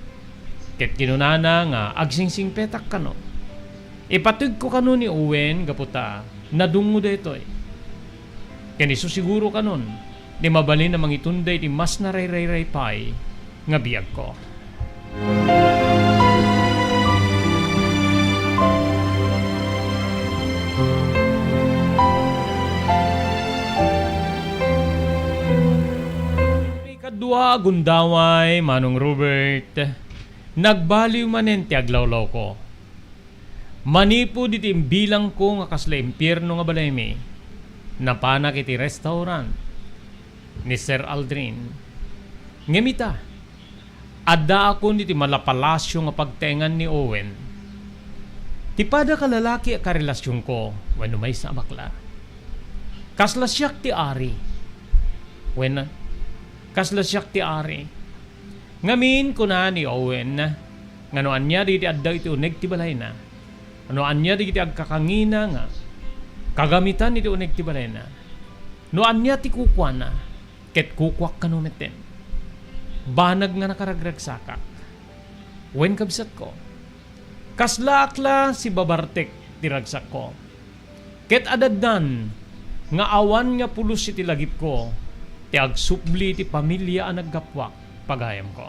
ket kinunana nga agsingsingpetak kano. Ipatugko kano ni Owen gapu ta nadungngo daytoy. Ken isu siguro kanon ti mabalin a mangitunda iti mas narayrayray pay nga biagko. Ikadua a gundaway, Manong Robert, nagbaliw manen ti aglawlawko. Manipud iti imbilangko nga kasla impierno nga balaymi, napanak iti restaurant. ni Sir Aldrin. Ngem ita, addaakon iti malapalasio nga pagtaengan ni Owen. Ti pada ka lalaki a karelasionko wenno maysa a bakla. Kasla siak ti ari. Wen, kasla siak ti ari. Ngamin, kuna ni Owen, nga no ania dagiti adda iti uneg ti balayna, no ania dagiti agkakangina nga kagamitan iti uneg ti balayna, no ania ti kukuana, ket kukuak kano metten. Banag nga nakaragragsakak. Wen, kabsatko, kaslaak la sibabartek ti ragsakko. Ket adaddan nga awan nga pulos iti lagipko ti agsubli iti pamilia a naggapuak, pagayamko.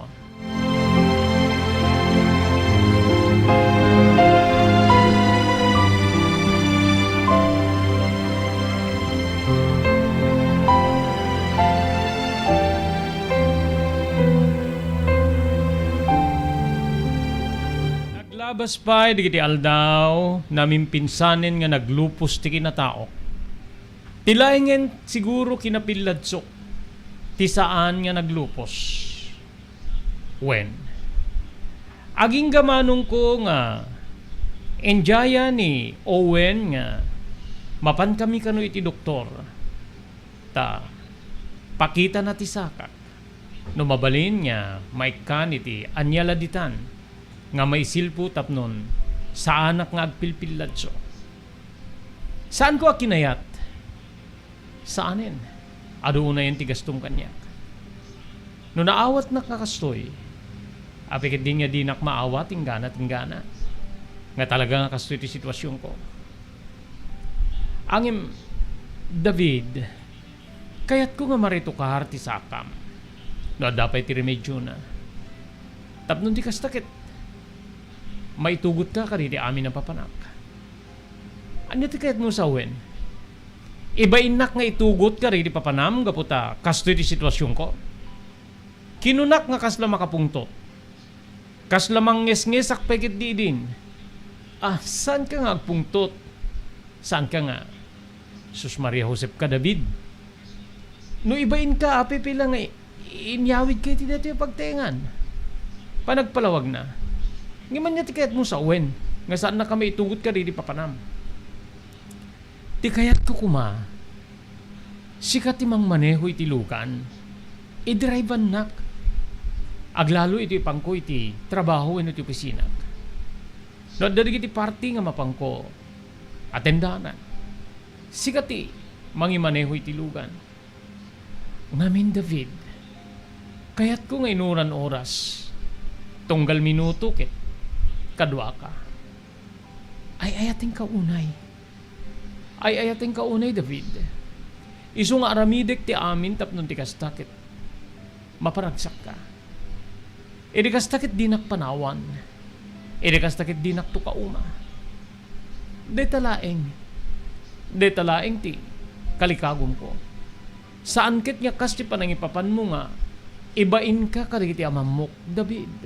Naglabas pay dagiti aldaw, namimpinsanen nga naglupos ti kinataok. Ti laengen siguro kinapilladsok ti saan nga naglupos. Wen, agingga manongko nga indiaya ni Owen nga mapankami kano iti doktor, ta pakitana ti sakak. No mabalin nga maikkan iti ania la ditan nga maisilpo tapnon saanak nga agpilpilladso. Saanko a kinayat. Saanen. Adu unayen ti gastom kaniak. No naawatnak nga kastoy, apay ketdi nga dinak maawat inggana-inggana nga talaga nga kastoy ti situasionko. Ngem, David, kayatko nga maritokar ti sakam no adda pay ti remediona. Tapno di kasta ket maitugotka kadagiti amin a papanak. Ania ti kayatmo sawen? Ibainnak nga itugot kadagiti papanam gapu ta kastoy ti situasionko. Kinunak nga kasla makapungtot. Kasla mangngesngesak pay ketdi idin. Ah, saanka nga agpungtot? Saanka nga, Sus Maria Josep ka, David? No ibainka, apay pay la nga i-, inyawidka iti daytoy a pagtaengan. Panagpalawagna. Ngem ania ti kayatmo sawen nga saannaka maitugot kadagiti papanam? Ti kayatko koma, sika ti mangmaneho iti lugan. Idriveannak. Aglalo iti ipanko iti trabaho wenno iti opisinako. No adda dagiti party nga mapanko atendanan, sika ti mangimaneho iti lugan. Ngamin, David, kayatko nga inuran oras, tunggal minuto ket kaduaka. Ay-ayatenka unay. Ay-ayatenka unay, David. Isu nga aramidek ti amin tapno ti kasta ket maparagsakka. Idi kasta ket dinak panawan. Idi kasta ket dinak tukauma. Dayta laeng. Dayta laeng ti kalikagumko. Saan ket nga kas ti panangipapanmo nga ibainka kadagiti amammok, David.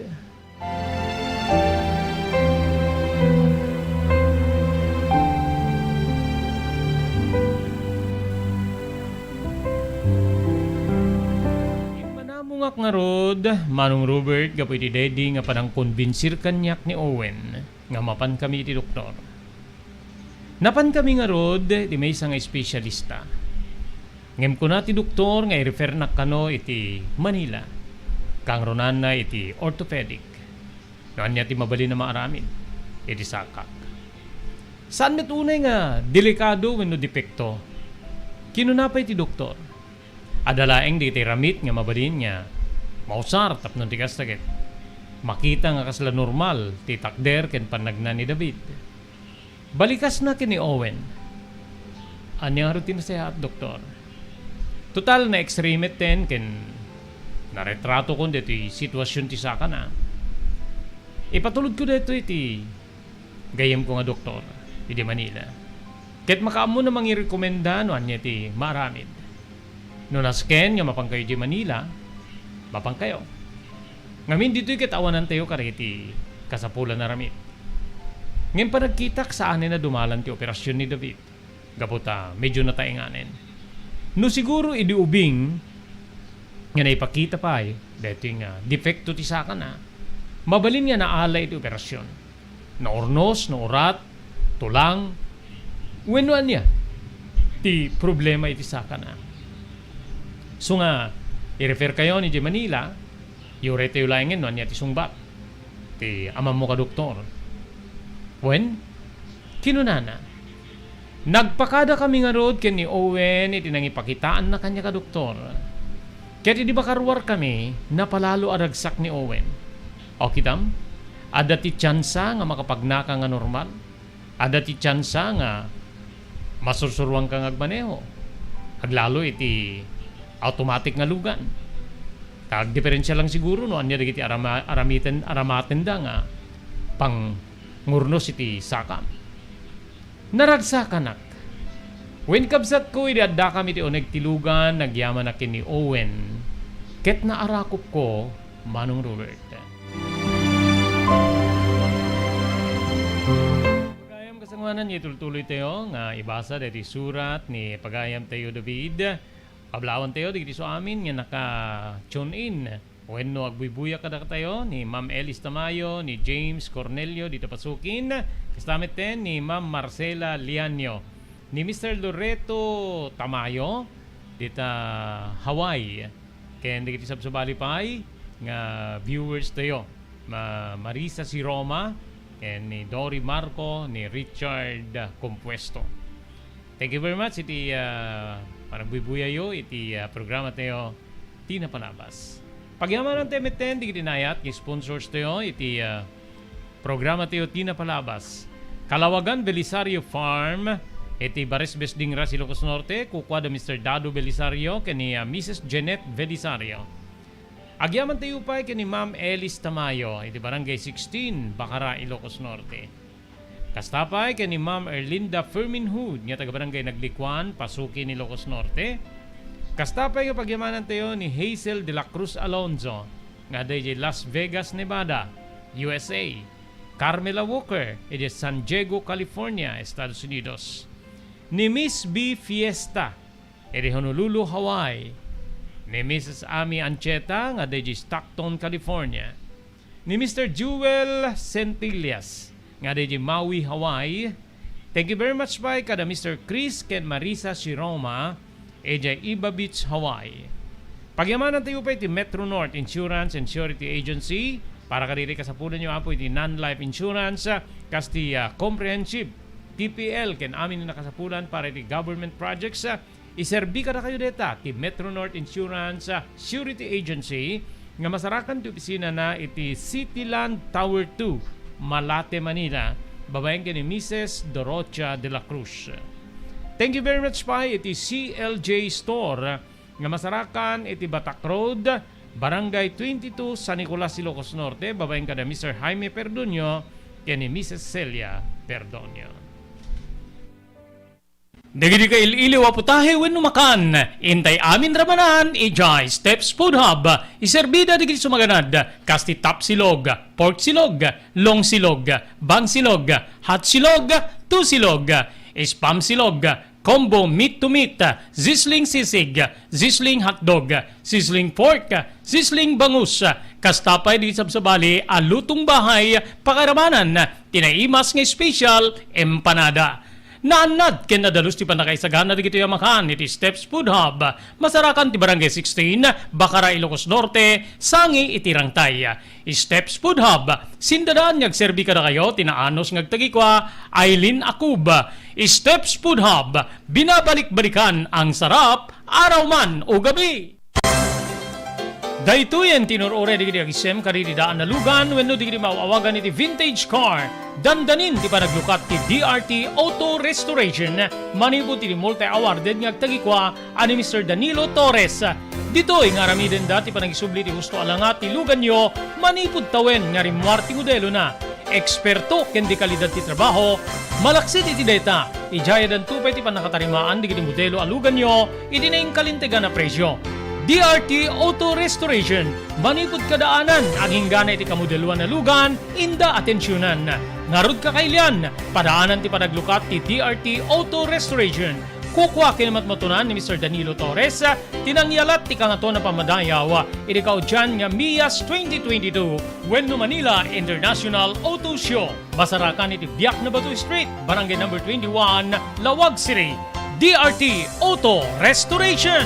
Immanamongak ngarud, Manong Robert, gapu iti daydi nga panangkonbinsir kaniak ni Owen nga mapankami iti doktor. Napankami ngarud iti maysa nga espesyalista. Ngem kuna ti doktor nga i-refernak kano iti Manila, kangrunanna iti orthopedic. No ania ti mabalin a maaramid iti sakak. Saan met unay nga delikado wenno depekto. Kinuna pay ti doktor, adda laeng dagiti ramid nga mabalin nga mausar tapno ti kasta ket makita nga kasla normal ti takder ken pannagna ni David. Balikasna ken ni Owen. Ania ngarud ti nasayaat, doktor? Total, na-X-ray metten ken naretratokon daytoy situasion ti sakana. Ipatulodko daytoy iti gayyemko nga doktor idi Manila. Ket makaammona mangirekomenda no ania ti maaramid. No nasken nga mapankayo idi Manila, mapankayo. Ngamin ditoy ket awanantayo kadagiti kasapulan a ramid. Ngem panagkitak, saanen a dumalan ti operasion ni David, gapu ta medio nataenganen. No siguro idi ubing, nga naipakita pay daytoy nga depekto ti sakana, mabalin nga naala iti operasyon. Naurnos, naurat, tulang, wenno ania ti problema iti sakana. So nga, i-refer kayo ni Manila, iuraytayo laengen no ania ti sungbat ti amammo ka doktor. Wen, kinunana, "Nagpakadakami ngarud ken ni Owen iti nangipakitaanna kaniak a doktor. Ket idi makaruarkami, napalalo a ragsak ni Owen. O kitam, adda ti tiansa nga makapagnaka nga normal. Adda ti tiansa nga masursuruanka nga agmaneho. Aglalo iti automatic nga lugan. Ta agdiperensia lang siguro no ania dagiti arama-, aramiten-, aramatenda nga pangngurnos iti sakam." Naragsakanak. Wen, kabsatko, idi addakam iti uneg ti lugan, nagyamanak ken ni Owen, ket naarakupko Manong Robert. Pagayam kasangoanan, itultuloy tayo nga ibasa daytoy surat ni pagayam tayo David. Pablawan tayo dagiti isu amin nga naka-tune in wenno agbuybuya kadatayo, ni Ma'am Elis Tamayo, ni James Cornelio dita Pasukin, kasta metten ni Ma'am Marcela Lianio, ni Mister Loreto Tamayo dita Hawaii, ken dagiti sabsabali pay nga viewers tayo, Ma-, Marisa C. Roma, ken ni Dory Marco, ni Richard Compuesto. Thank you very much iti, ah, panagbuybuyayo iti, ah, programa tayo, Ti Napalabas. Pagyamanan tayo metten dagiti naayat nga sponsors tayo iti, ah, programa tayo, Ti Napalabas. Kalawagan Belisario Farm iti Bares Besding, Ras, Ilocos Norte, kukua da Mister Dado Belisario ken ni, ah, Missus Jeanette Belisario. Agyaman tayo pay ken ni Ma'am Elis Tamayo iti Barangay sixteen, Bacara, Ilocos Norte. Kasta pay ken ni Ma'am Erlinda Ferminhud nga taga Barangay Naglikuan, Pasukin, Ilocos Norte. Kasta pay nga pagyamanan tayo ni Hazel de la Cruz Alonzo nga adda idiay Las Vegas, Nevada, U S A. Carmela Walker idiay San Diego, California, Estados Unidos. Ni Miss B Fiesta iti Honolulu, Hawaii. Ni Missus Amy Ancheta nga adda idiay Stockton, California. Ni Mister Jewel Centillas nga adda idiay Maui, Hawaii. Thank you very much pay kada Mister Chris ken Marisa Shiroma idiay Iba Beach, Hawaii. Pagyamanan tayo pay ti Metro North Insurance and Surety Agency para kadagiti kasapulanyo, Apo, iti non-life insurance, ah, kas ti, ah, comprehensive, T P L, ken amin a nakasapulan para iti government projects, ah, Iserbi kadakayo dayta ti Metro North Insurance, ah, Surety Agency nga masarakan ti opisinana iti Cityland Tower two, Malate, Manila, babaen ken ni Missus Dorothea de la Cruz. Thank you very much pay iti C L J Store nga masarakan iti Batak Road, Barangay twenty-two, San Nicolas, Ilocos Norte, babaen kada Mister Jaime Perdonio ken ni Missus Celia Perdonio. Dagiti kail-iliw a putahe wenno makan, intay amin ramanan idiay Steps Food Hub. Iserbida dagiti sumaganad, kas ti top silog, pork silog, long silog, bang silog, hot silog, two silog, spam silog, combo meat to meat, sizzling sisig, sizzling hotdog, sizzling pork, sizzling bangus, kasta pay dagiti sabsabali a lutong bahay, pakaramanan ti naimas nga special empanada. Naannad ken nadalus ti pannakaisagana dagitoy a makan iti Steps Food Hub, masarakan ti Barangay sixteen, Bacara, Ilocos Norte, sangi iti Rangtay. Steps Food Hub, sindadaan nga agserbi kadakayo ti naanus nga agtagikua, Aileen Akub. Steps Food Hub, binabalik-balikan ang sarap, araw man o gabi. Daytoyen ti inur-uray dagiti agisem kadagiti daan a lugan wenno dagiti maaw-awagan iti vintage car. Dandanin ti panaglukat ti D R T Auto Restoration manipud iti multi-awarded nga agtagikua a ni Mister Danilo Torres. Ditoy nga aramidenda ti panagisubli ti husto a langa ti luganyo manipud tawen nga rimmuar ti modelona. Eksperto ken dekalidad ti trabaho, malaksid iti dayta, idiay addanto pay ti pannakatarimaan dagiti modelo a luganyo iti nainkalintegan a presio. D R T Auto Restoration, manipud kadaanan, aginggana iti kamodeloan a lugan, inda atensionan. Ngarud, kakailian, padaanan ti panaglukat ti D R T Auto Restoration. Kukua ken matmatunan ni Mister Danilo Torres ti nangyalat ti kangaton a pammadayaw iti kaudian nga MIAS twenty twenty-two wenno Manila International Auto Show. Masarakan iti Biak na Bato Street, Barangay Number twenty-one, Laoag City. D R T Auto Restoration.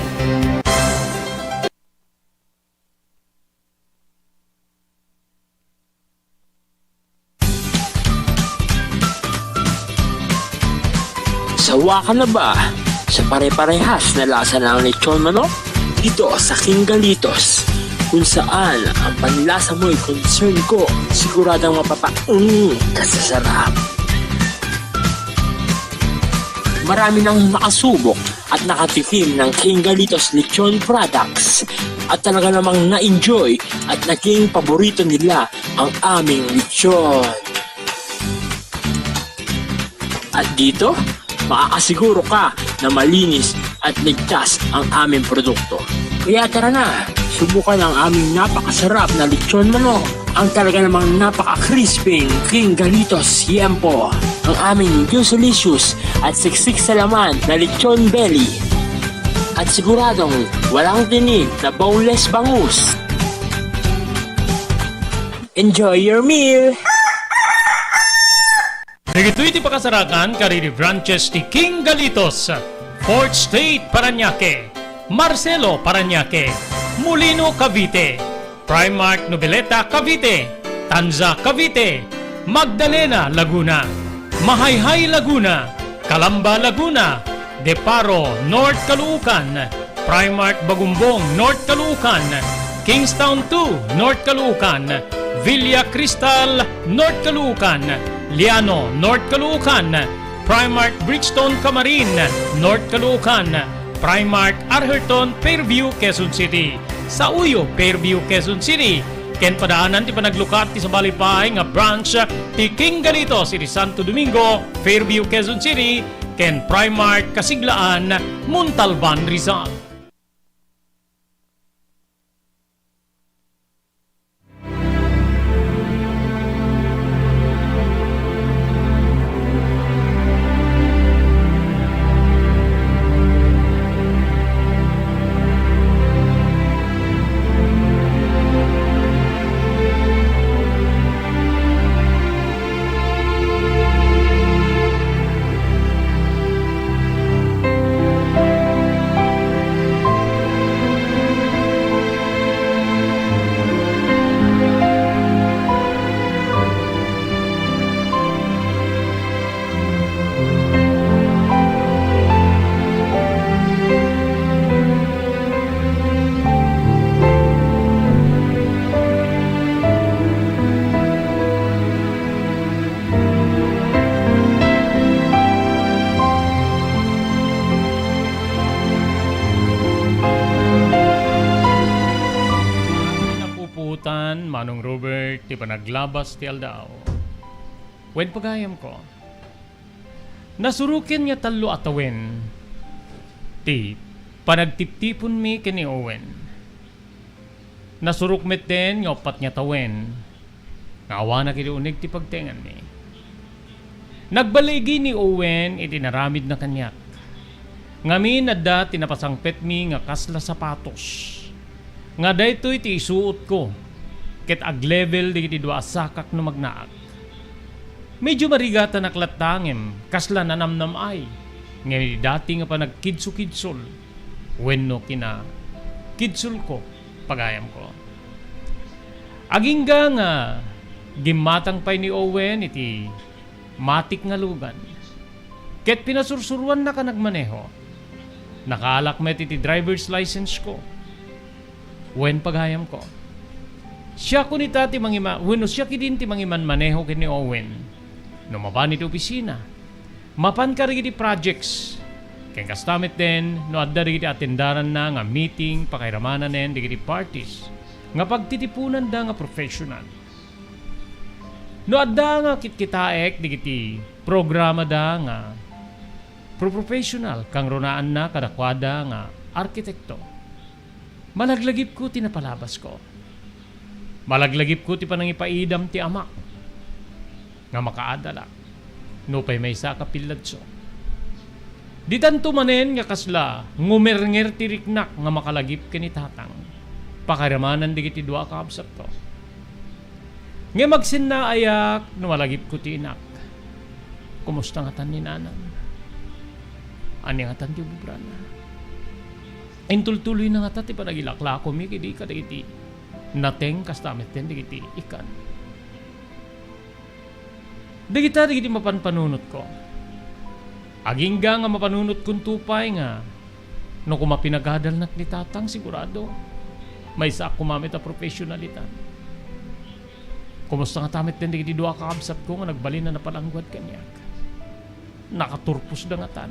Sawa ka na ba sa pare-parehas na lasa ng lechon manok? Dito sa King Galitos, kung saan ang panlasa mo'y concern ko, siguradong mapapaunong ka sa sarap. Marami nang nakasubok at nakatikim ng King Galitos Lechon Products at talaga namang na-enjoy at naging paborito nila ang aming lechon. At dito, makakasiguro ka na malinis at ligtas ang aming produkto. Kaya tara na, subukan ang aming napakasarap na lechon manok, ang talaga namang napaka-crispy King Galitos Siempo, ang aming juicy-licious at siksik sa laman na lechon belly. At siguradong walang tinik na boneless bangus. Enjoy your meal! Dagitoy ti pakasarakan kadagiti branches ti King Galitos, Fourth Street, Parañaque, Marcelo, Parañaque, Molino, Cavite, Primark Noveleta, Cavite, Tanza, Cavite, Magdalena, Laguna, Mahayhay, Laguna, Calamba, Laguna, Deparo, North Caloocan, Primark Bagumbong, North Caloocan, Kingstown two, North Caloocan, Villa Cristal, North Caloocan, Liano, North Caloocan, Primark Brixton, Camarin, North Caloocan, Primark Arherton, Fairview, Quezon City, Sauyo, Fairview, Quezon City, ken padaanan ti panaglukat ti sabali pay nga branch ti King Galitos iti Santo Domingo, Fairview, Quezon City, ken Primark Kasiglaan, Montalban, Rizal. Napuputan, Manong Robert, ti panaglabas ti aldaw. Wen, pagayamko, nasuroken nga tallo a tawen ti panagtiptiponmi ken ni Owen. Nasurok metten nga uppat nga tawen nga awanak iti uneg ti pagtenganmi. Nagbaligi ni Owen iti inaramidna kaniak. Ngamin, adda ti napasangpetmi nga kasla sapatos, nga daytoy ti isuotko ket aglevel dagiti dua a sakak no magnaak. Medio marigatanak latta ngem kasla nanamnam-ay ngem iti dati nga panagkidsukidsol wenno kinakidsolko, pagayamko. Agingga nga gimmatang pay ni Owen iti matik nga lugan ket pinasursuroannaka nagmaneho. Nakaalak met iti driver's license ko. Wen, pagayamko, siakon ita ti mangima-, wenno siak idin ti mangimanmaneho ken ni Owen no mapan iti opisina. Mapan kadagiti projects. Ken kasta metten no adda dagiti atendaranna nga meeting, pakairamananen dagiti parties nga pagtitiponanda nga professional. No adda nga kitkitaek dagiti programada nga pro-professional, kangrunaanna kadakuada nga arkitekto, malaglagipko ti napalabasko. Malaglagipko ti panangipaidam ti amak nga makaadalak nupay maysa a kapilladso. Ditanto manen nga kasla ngumernger ti riknak nga makalagip ken ni Tatang, pakairamanan dagiti dua a kakabsatko. Ngem agsinnaayak no malagipko ti inak. Kumusta ngatan ni Nanang? Ania ngatan ti ububrana? Intultuloyna ngata ti panagilaklakomi kadi kadagiti nateng kasta metten dagiti ikan. Dagita dagiti mapanpanunotko. Agingga nga mapanunotkonto pay nga no koma pinagadalnak ni Tatang, sigurado, maysaak koma met a professional itan. Kumusta ngata metten dagiti dua a kakabsatko nga nagbalin a napalangguad kaniak? Nakaturposda ngatan.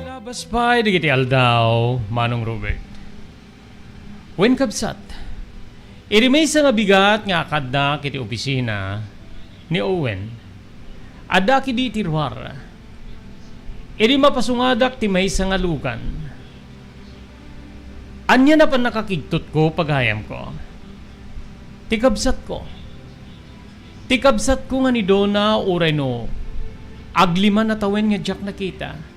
Labas pay dagiti aldaw, Manong Robert. Wen, kabsat, idi maysa nga bigat nga akaddak iti opisina ni Owen, adda kadi iti ruar. Idi mapasungadak ti maysa nga lugan, ania na pannakakigtotko, pagayamko? Ti kabsatko. Ti kabsatko nga ni Donna, uray no aglima a tawen nga diak nakita.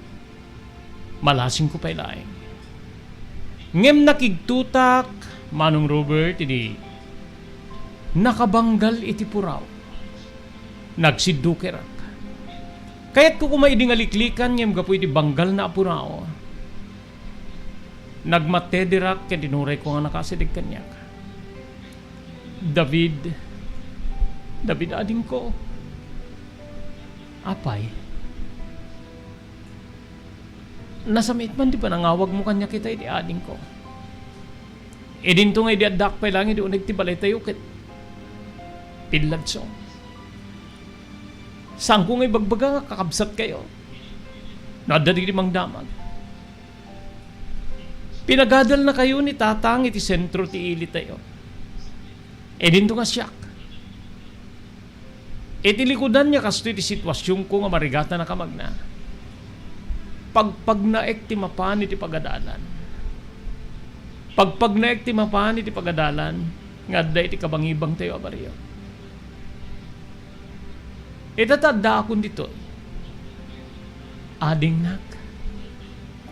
Malasingko pay laeng. Ngem nakigtotak, Manong Robert, idi nakabanggal iti puraw. Nagsiddukerak. Kayatko koma idi nga liklikan ngem gapu iti banggalna a puraw, nagmatederak ken tinurayko nga nakasideg kaniak. David, David, adingko. Apay, nasamiit man ti panangawagmo kaniak ita idi adingko. Idinto nga idi addaak pay laeng idi uneg ti balaytayo ket pilladso. Saanko nga ibagbaga nga kakabsatkayo no adda dagiti mangdamag. Pinagadalnakayo ni Tatang iti sentro ti ilitayo. Idinto nga siak. Iti likudan nga kastoy ti situasionko nga marigatan a kamagna, pagpagnaek ti mapan iti pagadalan. Pagpagnaek ti mapan iti pagadalan nga adda iti kabangibangtayo a barrio. Ita ta addaakon ditoy, adingnak,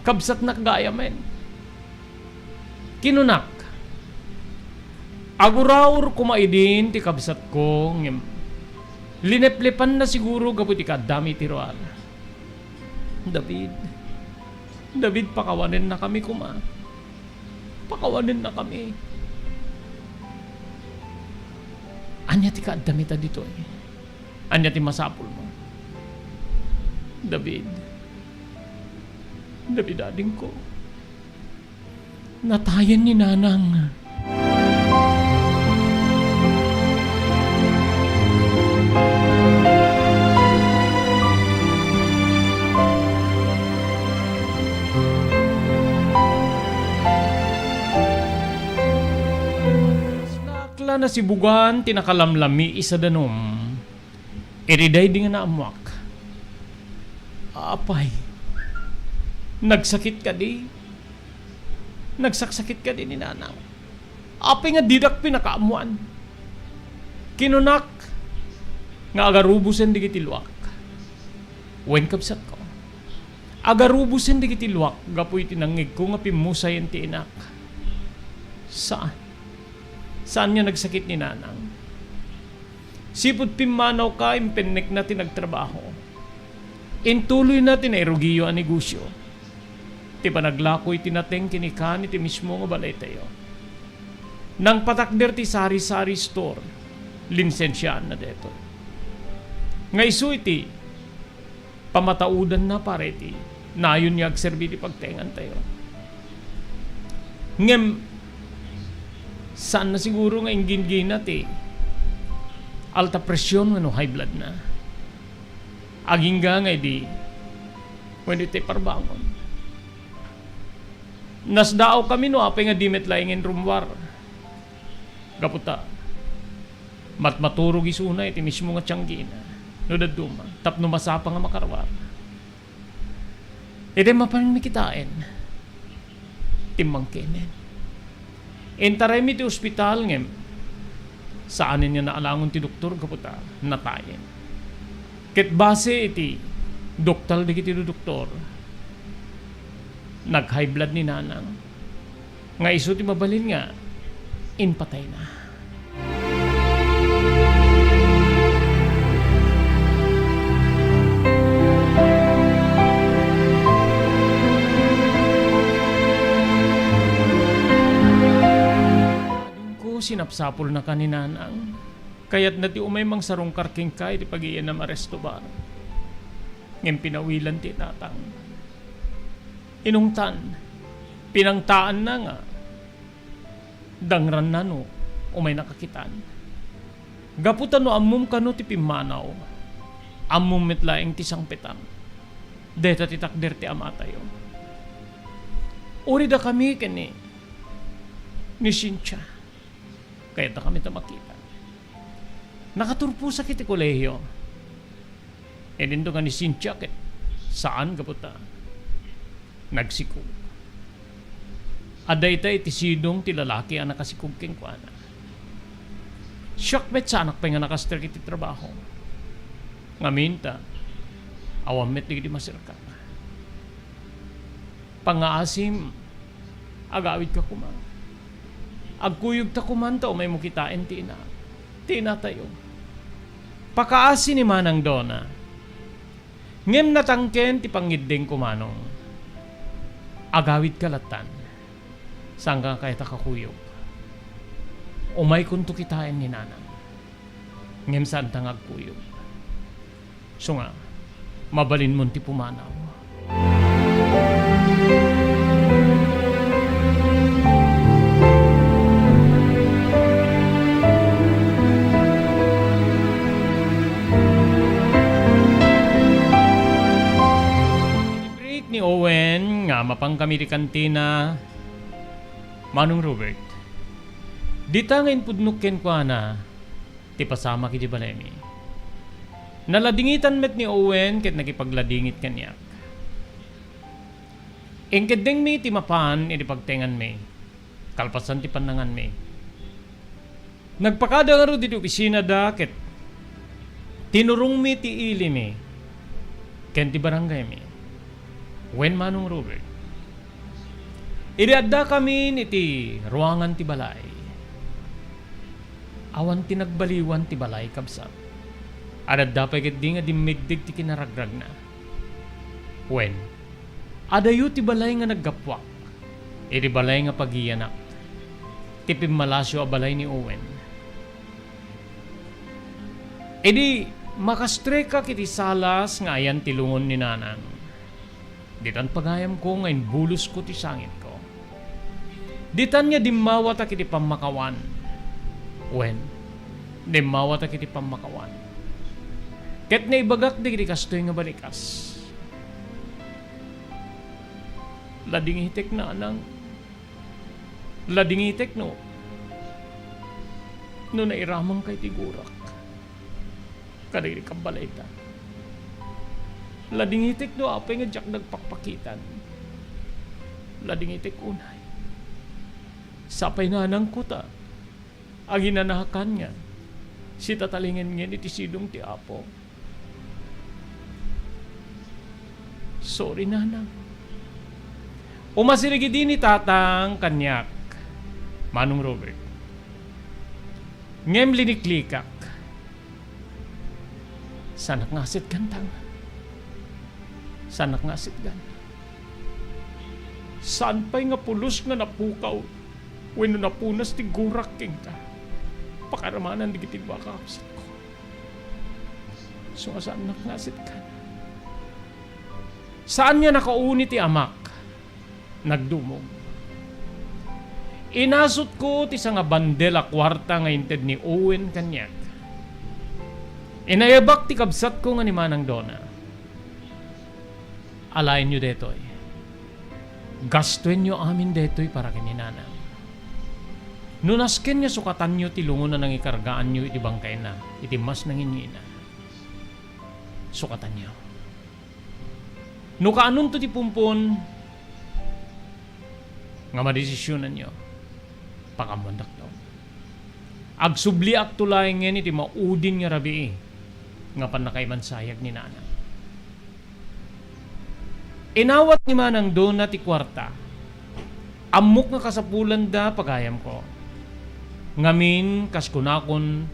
kabsatnak gayamen. Kinunak, "Agur-aur koma idin ti kabsatko, ngem lineplepanna siguro gapu iti kaaddami iti ruar." "David, David, pakawanennakami koma. Pakawanennakami. Ania ti kaaddami ta ditoy? Ania ti masapulmo?" "David, David, adingko. Natayen ni Nanang." Kasla nasibugan ti nakalamlamiis a danum. Iti daydi nga naammuak. Apay, nagsakit kadi? Nagsaksakit kadi ni Nanang? Apay nga didak pinakaammuan? Kinunak nga agarubosen dagiti luak. Wen, kabsatko, agarubosen dagiti luak gapu iti nangngegko nga pimmusayen ti inak. Saan. Saan nga nagsakit ni Nanang. Sipud pimmanawka, impennekna ti nagtrabaho. Intuloyna ti nairugiyo a negosio. Ti panaglako iti nateng ken ikan iti mismo nga balaytayo. Nangpatakder ti sari-sari store, linsensiaanna daytoy. Nga isu iti pamataudanna para iti nayon nga agserbi ti pagtaengantayo. Ngem, saanna siguro nga inggingina ti alta presion wenno high blood na. Agingga nga idi wenno iti parbangon. Nasdaawkami no apay nga di met laengen rummuar. Gapu ta matmaturog isuna iti mismo nga tianggina. no dadduma, tapno masapa nga makaruar. Idi mapanmi kitaen, timmangkenen. Intaraymi ti ospital ngem saanen nga naalangon ti doktor gapu ta natayen. Ket base iti doktal dagiti doktor, nag-high blood ni Nanang nga isu ti mabalin nga impatayna. Adingko, sinapsapulnaka ni Nanang. Kayatna ti umay mangsarungkar kenka iti pag-iyanam a resto bar. Ngem pinawilan ti tatang. Inungtan, pinangtaanna nga dangranna no umaynaka kitan. Gapu ta no ammom kano ti pimmanaw, ammom met laeng ti sangpetam. Dayta ti takder ti amatayo. Uridakami ken ni, ni Cynthia. Kayatdakami ta makita. Nakaturposak iti kolehio. Idinto nga ni Cynthia ket saan gapu ta nagsikog. Adda ita iti sidong ti lalaki a nakasikog kenkuana. Siak met, saanak pay nga nakastrek iti trabaho. Ngamin ta, awan met dagiti maserka. Pangngaasim, agawidka koma. Agkuyogta koman ta umaymo kitaen ti ina, ti inatayo. Pakaasi ni Manang Dona. Ngem natangken ti pangngiddengko, Manong. Agawidka lattan. Saanka nga kayat a kakuyog. Umaykonto kitaen ni Nanang. Ngem saanta nga agkuyog. Isu nga, mabalinmon ti pumanaw. Break ni Owen nga mapan kami ti kantina, Manong Robert. Dita nga impudnok kenkuana ti pasamak iti balaymi. Naladingitan met ni Owen ket nakipagladingit kaniak. Inkeddengmi ti mapan iti pagtenganmi, kalpasan ti pannanganmi. Nagpakada ngarud iti opisinada ket tinurongmi ti ilimi ken ti barangaymi. Wen, Manong Robert, idi addakamin iti ruangan ti balay, awan ti nagbaliwan ti balay, kabsat. Adda pay ketdi nga dimmigdeg ti kinaragragna. Wen, adayo ti balay nga naggapuak iti balay nga pagiyanak, ti pimmalasio a balay ni Owen. Idi makastrekak iti salas nga ayan ti lungon ni Nanang, ditan pagayamko nga imbulosko ti sangitko. Ditan nga dimmawatak iti pammakawan. Wen, dimmawatak iti pammakawan. Ket naibagak dagiti kastoy nga balikas. Ladingitek, Nanang. Ladingitek no, no nairamangka iti gurak kadagiti kabbalayta. Ladingitek no apay nga diak nagpakpakitan. Ladingitek unay. Sapay, Nanangko, ta aginanakan nga sitatalingenngen iti sidong ti Apo. Sorry, Nanang. Umasirigidi ni Tatang kaniak, Manong Robert. Ngem liniklikak. Saanak nga asitgan, Tang. Saanak nga asitgan. Saan pay nga pulos nga napukaw wenno napunas ti gurak kenka, pakaramanan dagiti dua a kakabsatko. Isu nga saannak nga asitgan. Saan nga nakauni ti amak. Nagdumog. Inasutko ti sangabandel a kuarta nga inted ni Owen kaniak. Inayabak ti kabsatko nga ni Manang Dona. Alaenyo daytoy. Gastuenyo amin daytoy para ken ni Nanang. No nasken nga sukatanyo ti lungon a nangikargaanyo iti bangkayna iti mas nanginngina, sukatanyo. No kaanonto ti pumpon nga madesisionanyo, pakaammoandakto. Agsubliakto laengen iti maudin nga rabii nga pannakaimansayag ni Nanang. Inawat ni Manang Dona ti kuarta. Ammok nga kasapulanda, pagayamko. Ngamin, kas kunakon,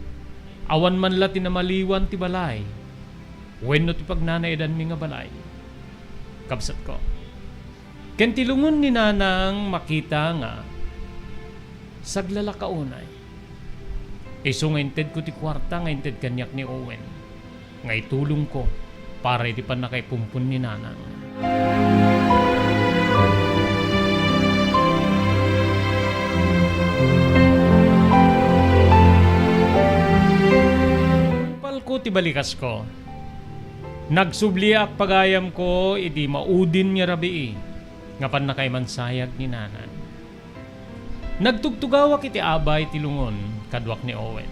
awan man la ti namaliwan ti balay wenno ti pagnanaedanmi nga balay, kabsatko. Ken ti lungon ni Nanang makita nga saglalaka unay. Isu nga intedko ti kuarta nga inted kaniak ni Owen nga itulongko para iti pannakaipumpon ni Nanang. Palko ti balikasko. Nagsubliak, pagayamko, iti maudin nga rabii nga pannakaimansayag ni Nanang. Nagtugtugawak iti abay ti lungon kaduak ni Owen.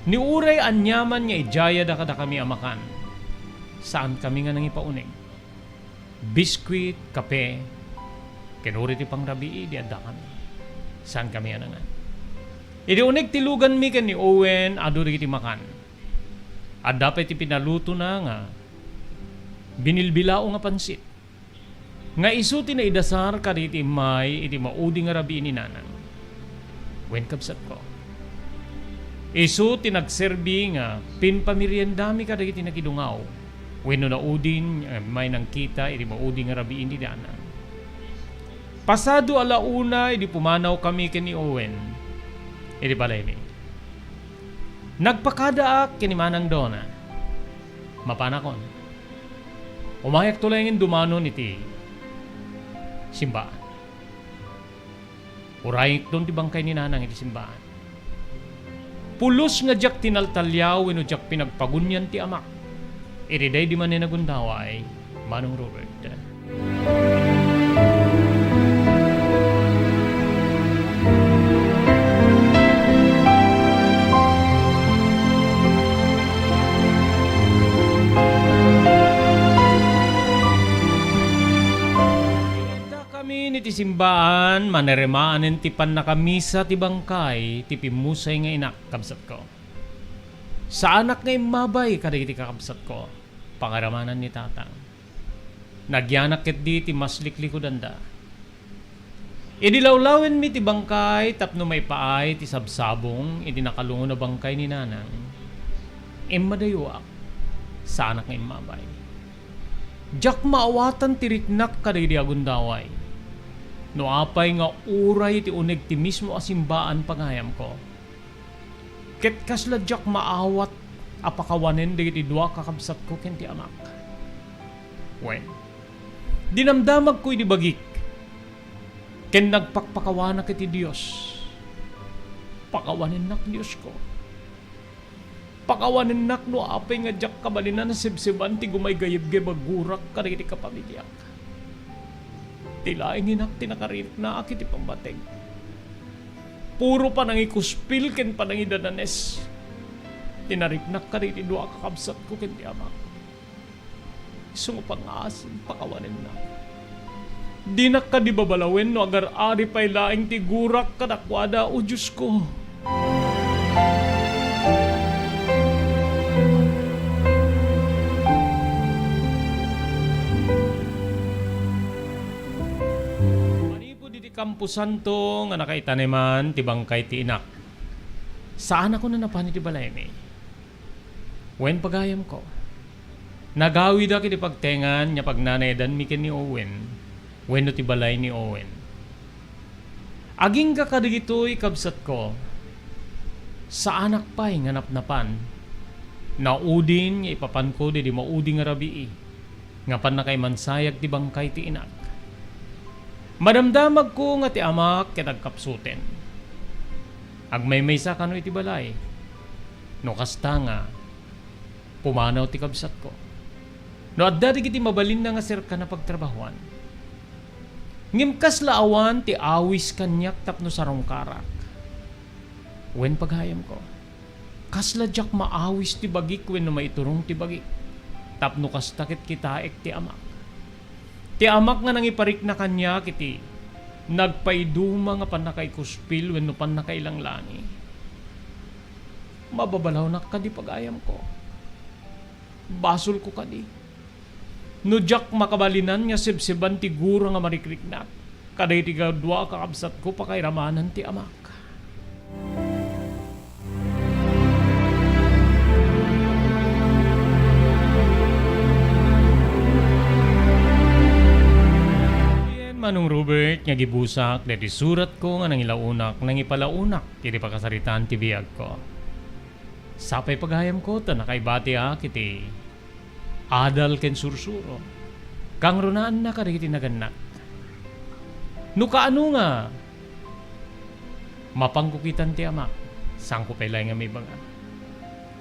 Ni uray aniaman nga idiayada kadakami a makan, saankami nga nangipauneg. Biskuit, kape, ken uray ti pangrabii idi addakami, saankami a nangan. Idi uneg ti luganmi ken ni Owen, adu dagiti makan. Adda pay ti pinalutona nga binilbilao nga pansit, nga isu ti naidasar kadagiti immay iti maudi nga rabii ni Nanang. Wen, kabsatko, isu ti nagserbi nga pimpameriendami kadagiti nakidungaw wenno naudin nga immay nangkita iti maudi nga rabii ni Nanang. Pasado a la una idi pumanawkami ken ni Owen iti balaymi. Nagpakadaak ken ni Manang Dona. Mapanakon. Umayakto laengen dumanon iti simbaan. Urayekdon ti bangkay ni Nanang iti simbaan. Pulos nga diak tinaltaliaw wenno diak pinagpagunian ti amak iti daydi manen a gundaway, Manong Robert. Kami iti simbaan, maniremaanen ti pannakamisa ti bangkay ti pimmusay nga inak, kabsatko. Saanak nga immabay kadagiti kakabsatko, pangaramanan ni Tatang. Nagyanak ketdi ti masliklikudanda. Idi lawlawenmi ti bangkay tapno maipaay ti sabsabong iti nakalungon a bangkay ni Nanang, immadayuak, saanak nga immabay. Diak maawatan ti riknak kadagidi a gundaway. No apay nga uray ti uneg ti mismo a simbaan, pagayamko, ket kasla diak maawat a pakawanen dagiti dua a kakabsatko ken ti amak. Wen, dinamdamagko idi bagik ken nagpakpakawanak iti Dios. Pakawanennak, Diosko. Pakawanennak no apay nga diak kabalinana sebseban ti gumaygayebgeb a gurak kadagiti kapamiliak. Ti laeng inak ti nakariknaak iti pammateg. Puro panangikuspil ken panangidadanes ti nariknak kadagiti dua a kakabsatko ken ti amak. Isu nga pangngaasim, pakawanennak. Dinak kadi babalawen no agar-ari pay laeng ti gurak kadakuada, O Diosko. Manipud iti kamposanto nga nakaitaneman ti bangkay ti inak, saanakon a napan iti balaymi. Wen, pagayamko, nagawidak iti pagtengan nga pagnanaedanmi ken ni Owen wenno ti balay ni Owen. Agingga kadagitoy, kabsatko, saanak pay nga napnapan. Naudin nga ipapanko daydi maudi nga rabii nga pannakaimansayag ti bangkay ti inak. Madamdamagko nga ti amak ket agkapsuten. Agmaymaysa kano iti balay. No kasta nga, pumanaw ti kabsatko. No adda dagiti mabalinna nga serkan a pagtrabahuan. Ngem kasla awan ti awis kaniak tapno sarungkarak. Wen, pagayamko, Kasla diak maawis ti bagik wenno maiturong ti bagik, tapno kasta ket kitaek ti amak. Ti amak nga nangiparikna kaniak iti nagpaiduma nga pannakaikuspil wenno pannakailanglangi. Mababalawnak kadi, pagayamko? Basolko kadi? No diak makabalinan nga sebseban ti gura nga marikriknak, kadagiti kadua a kakabsatko, pakairamanan ti amak. Yen Manong Robert nga gibusak daytoy suratko nga nangilaonak, nangipalaonak iti pakasaritaan ti biagko. Sapay, pagayamko, ta nakaibatiak iti adal ken sursuro. Kangrunaanna kadagiti nagannak. No kaano nga mapanko kitan ti amak, saanko pay laeng nga maibaga.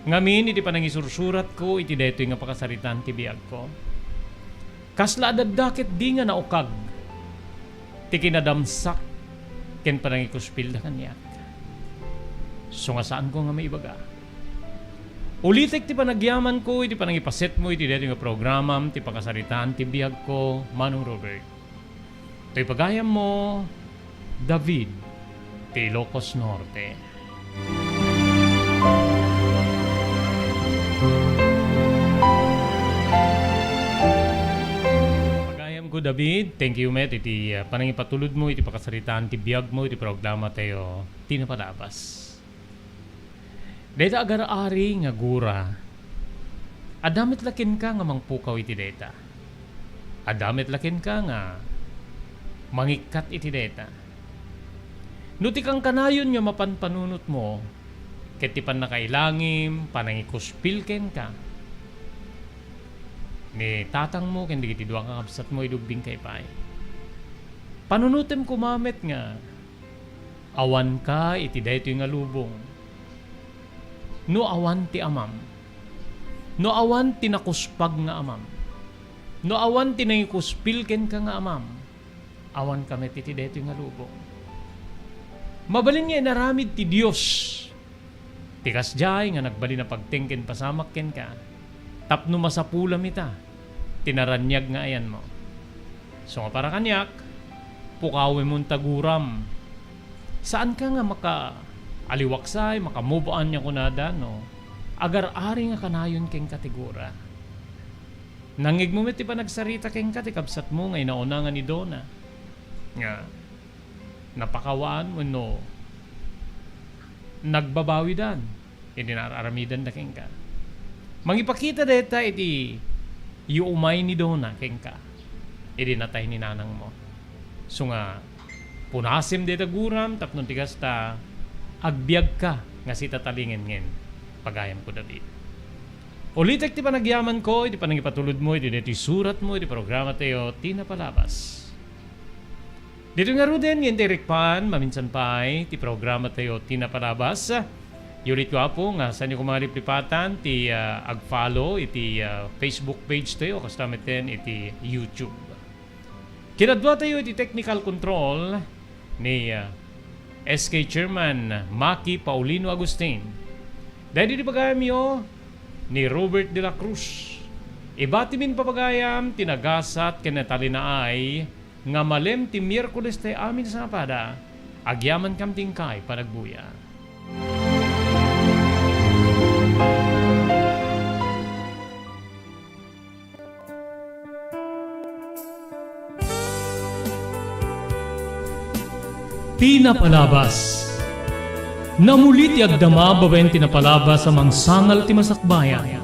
Ngamin iti panangisursuratko iti daytoy nga pakasaritaan ti biagko, kasla adda ketdi nga naukag ti kinadamsak ken panangikuspilda kaniak. Isu nga saanko nga maibaga. Ulitek ti panagyamanko iti panangipasetmo iti daytoy nga programam ti pakasaritaan ti biagko, Manong Robert. Toy pagayammo, David, ti Ilocos Norte. Pagayamko, David, thank you met iti, ah, panangipatulodmo iti pakasaritaan ti biagmo iti programatayo, Ti Napalabas. Dayta agar-ari nga gura, adda met la kenka nga mangpukaw iti dayta. Adda met la kenka nga mangikkat iti dayta. No ti kankanayon nga mapanpanunotmo ket ti pannakailangim, panangikuspil kenka ni tatangmo ken dagiti dua nga kabsatmo, idi ubbingkayo pay, panunotem koma met nga awanka iti daytoy nga lubong. No awan ti amam, no awan ti nakuspag nga amam, no awan ti nangikuspil kenka nga amam, awanka met iti daytoy nga lubong. Mabalin nga inaramid ti Dios ti kasdiay nga nagbalin a pagteng ken pasamak kenka tapno masapulam ita ti naraniag nga ayanmo. Isu nga para kaniak, pukawem unta guram. Saanka nga makaaliwaksay, makamove on nga kunada, no? Agar-ari nga kanayon kenka ti gura. Nangngegmo met ti panagsarita kenka ti kabsatmo nga inauna nga ni Donna, nga napakawaan wenno nagbabawidan iti naar-aramidenda kenka. Mangipakita dayta iti yuumay ni Donna kenka idi natay ni nanangmo. Isu nga punasem dayta guram tapno ti kasta, agbiagka nga sitatalingenngen, pagayamko, David. Ulitek ti panagyamanko iti panangipatulodmo iti daytoy suratmo iti programatayo, Ti Napalabas. Ditoy ngaruden nga inti rikpan, maminsan pay, ti programatayo, Ti Napalabas. Yulitko, Apo, nga saanyo koma liplipatan ti, ah, ag-follow iti, ah, Facebook page tayo, kasta metten iti YouTube. Kinaduatayo iti technical control ni, ah, S K Chairman Maki Paulino Agustin. Daydi ti pagayamyo ni Robert de la Cruz. Ibatimin, papagayam, ti nagasat ken natalinaay nga malem ti Miyerkules tayo amin a sangapada. Agyamankam ti inkay panagbuya. Ti Napalabas. Namuli ti agdama babaen ti napalabas a mangsangal ti masakbayan.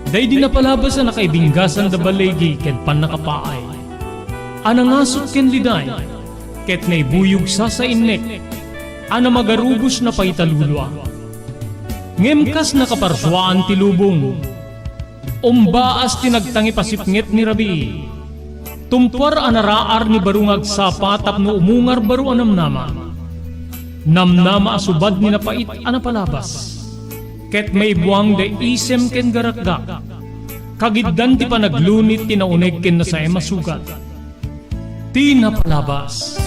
Daydi napalabas a nakaibinggasan da baligi ken pannakapaay, a nangasut ken liday, ket naibuyog sasainnek, a namagarubos napaita lulua. Ngem kas nakaparsuaan ti lubong, umbaas ti nagtangipasipnget ni rabii. Tumpuar a naraar ni baro nga agsapa tapno umungar baro a namnama. Namnama a subad ni napait a napalabas. Ket maibuang da isem ken garakgak. Kagiddan ti panaglunit ti nauneg ken nasaem a sugat. Ti Napalabas.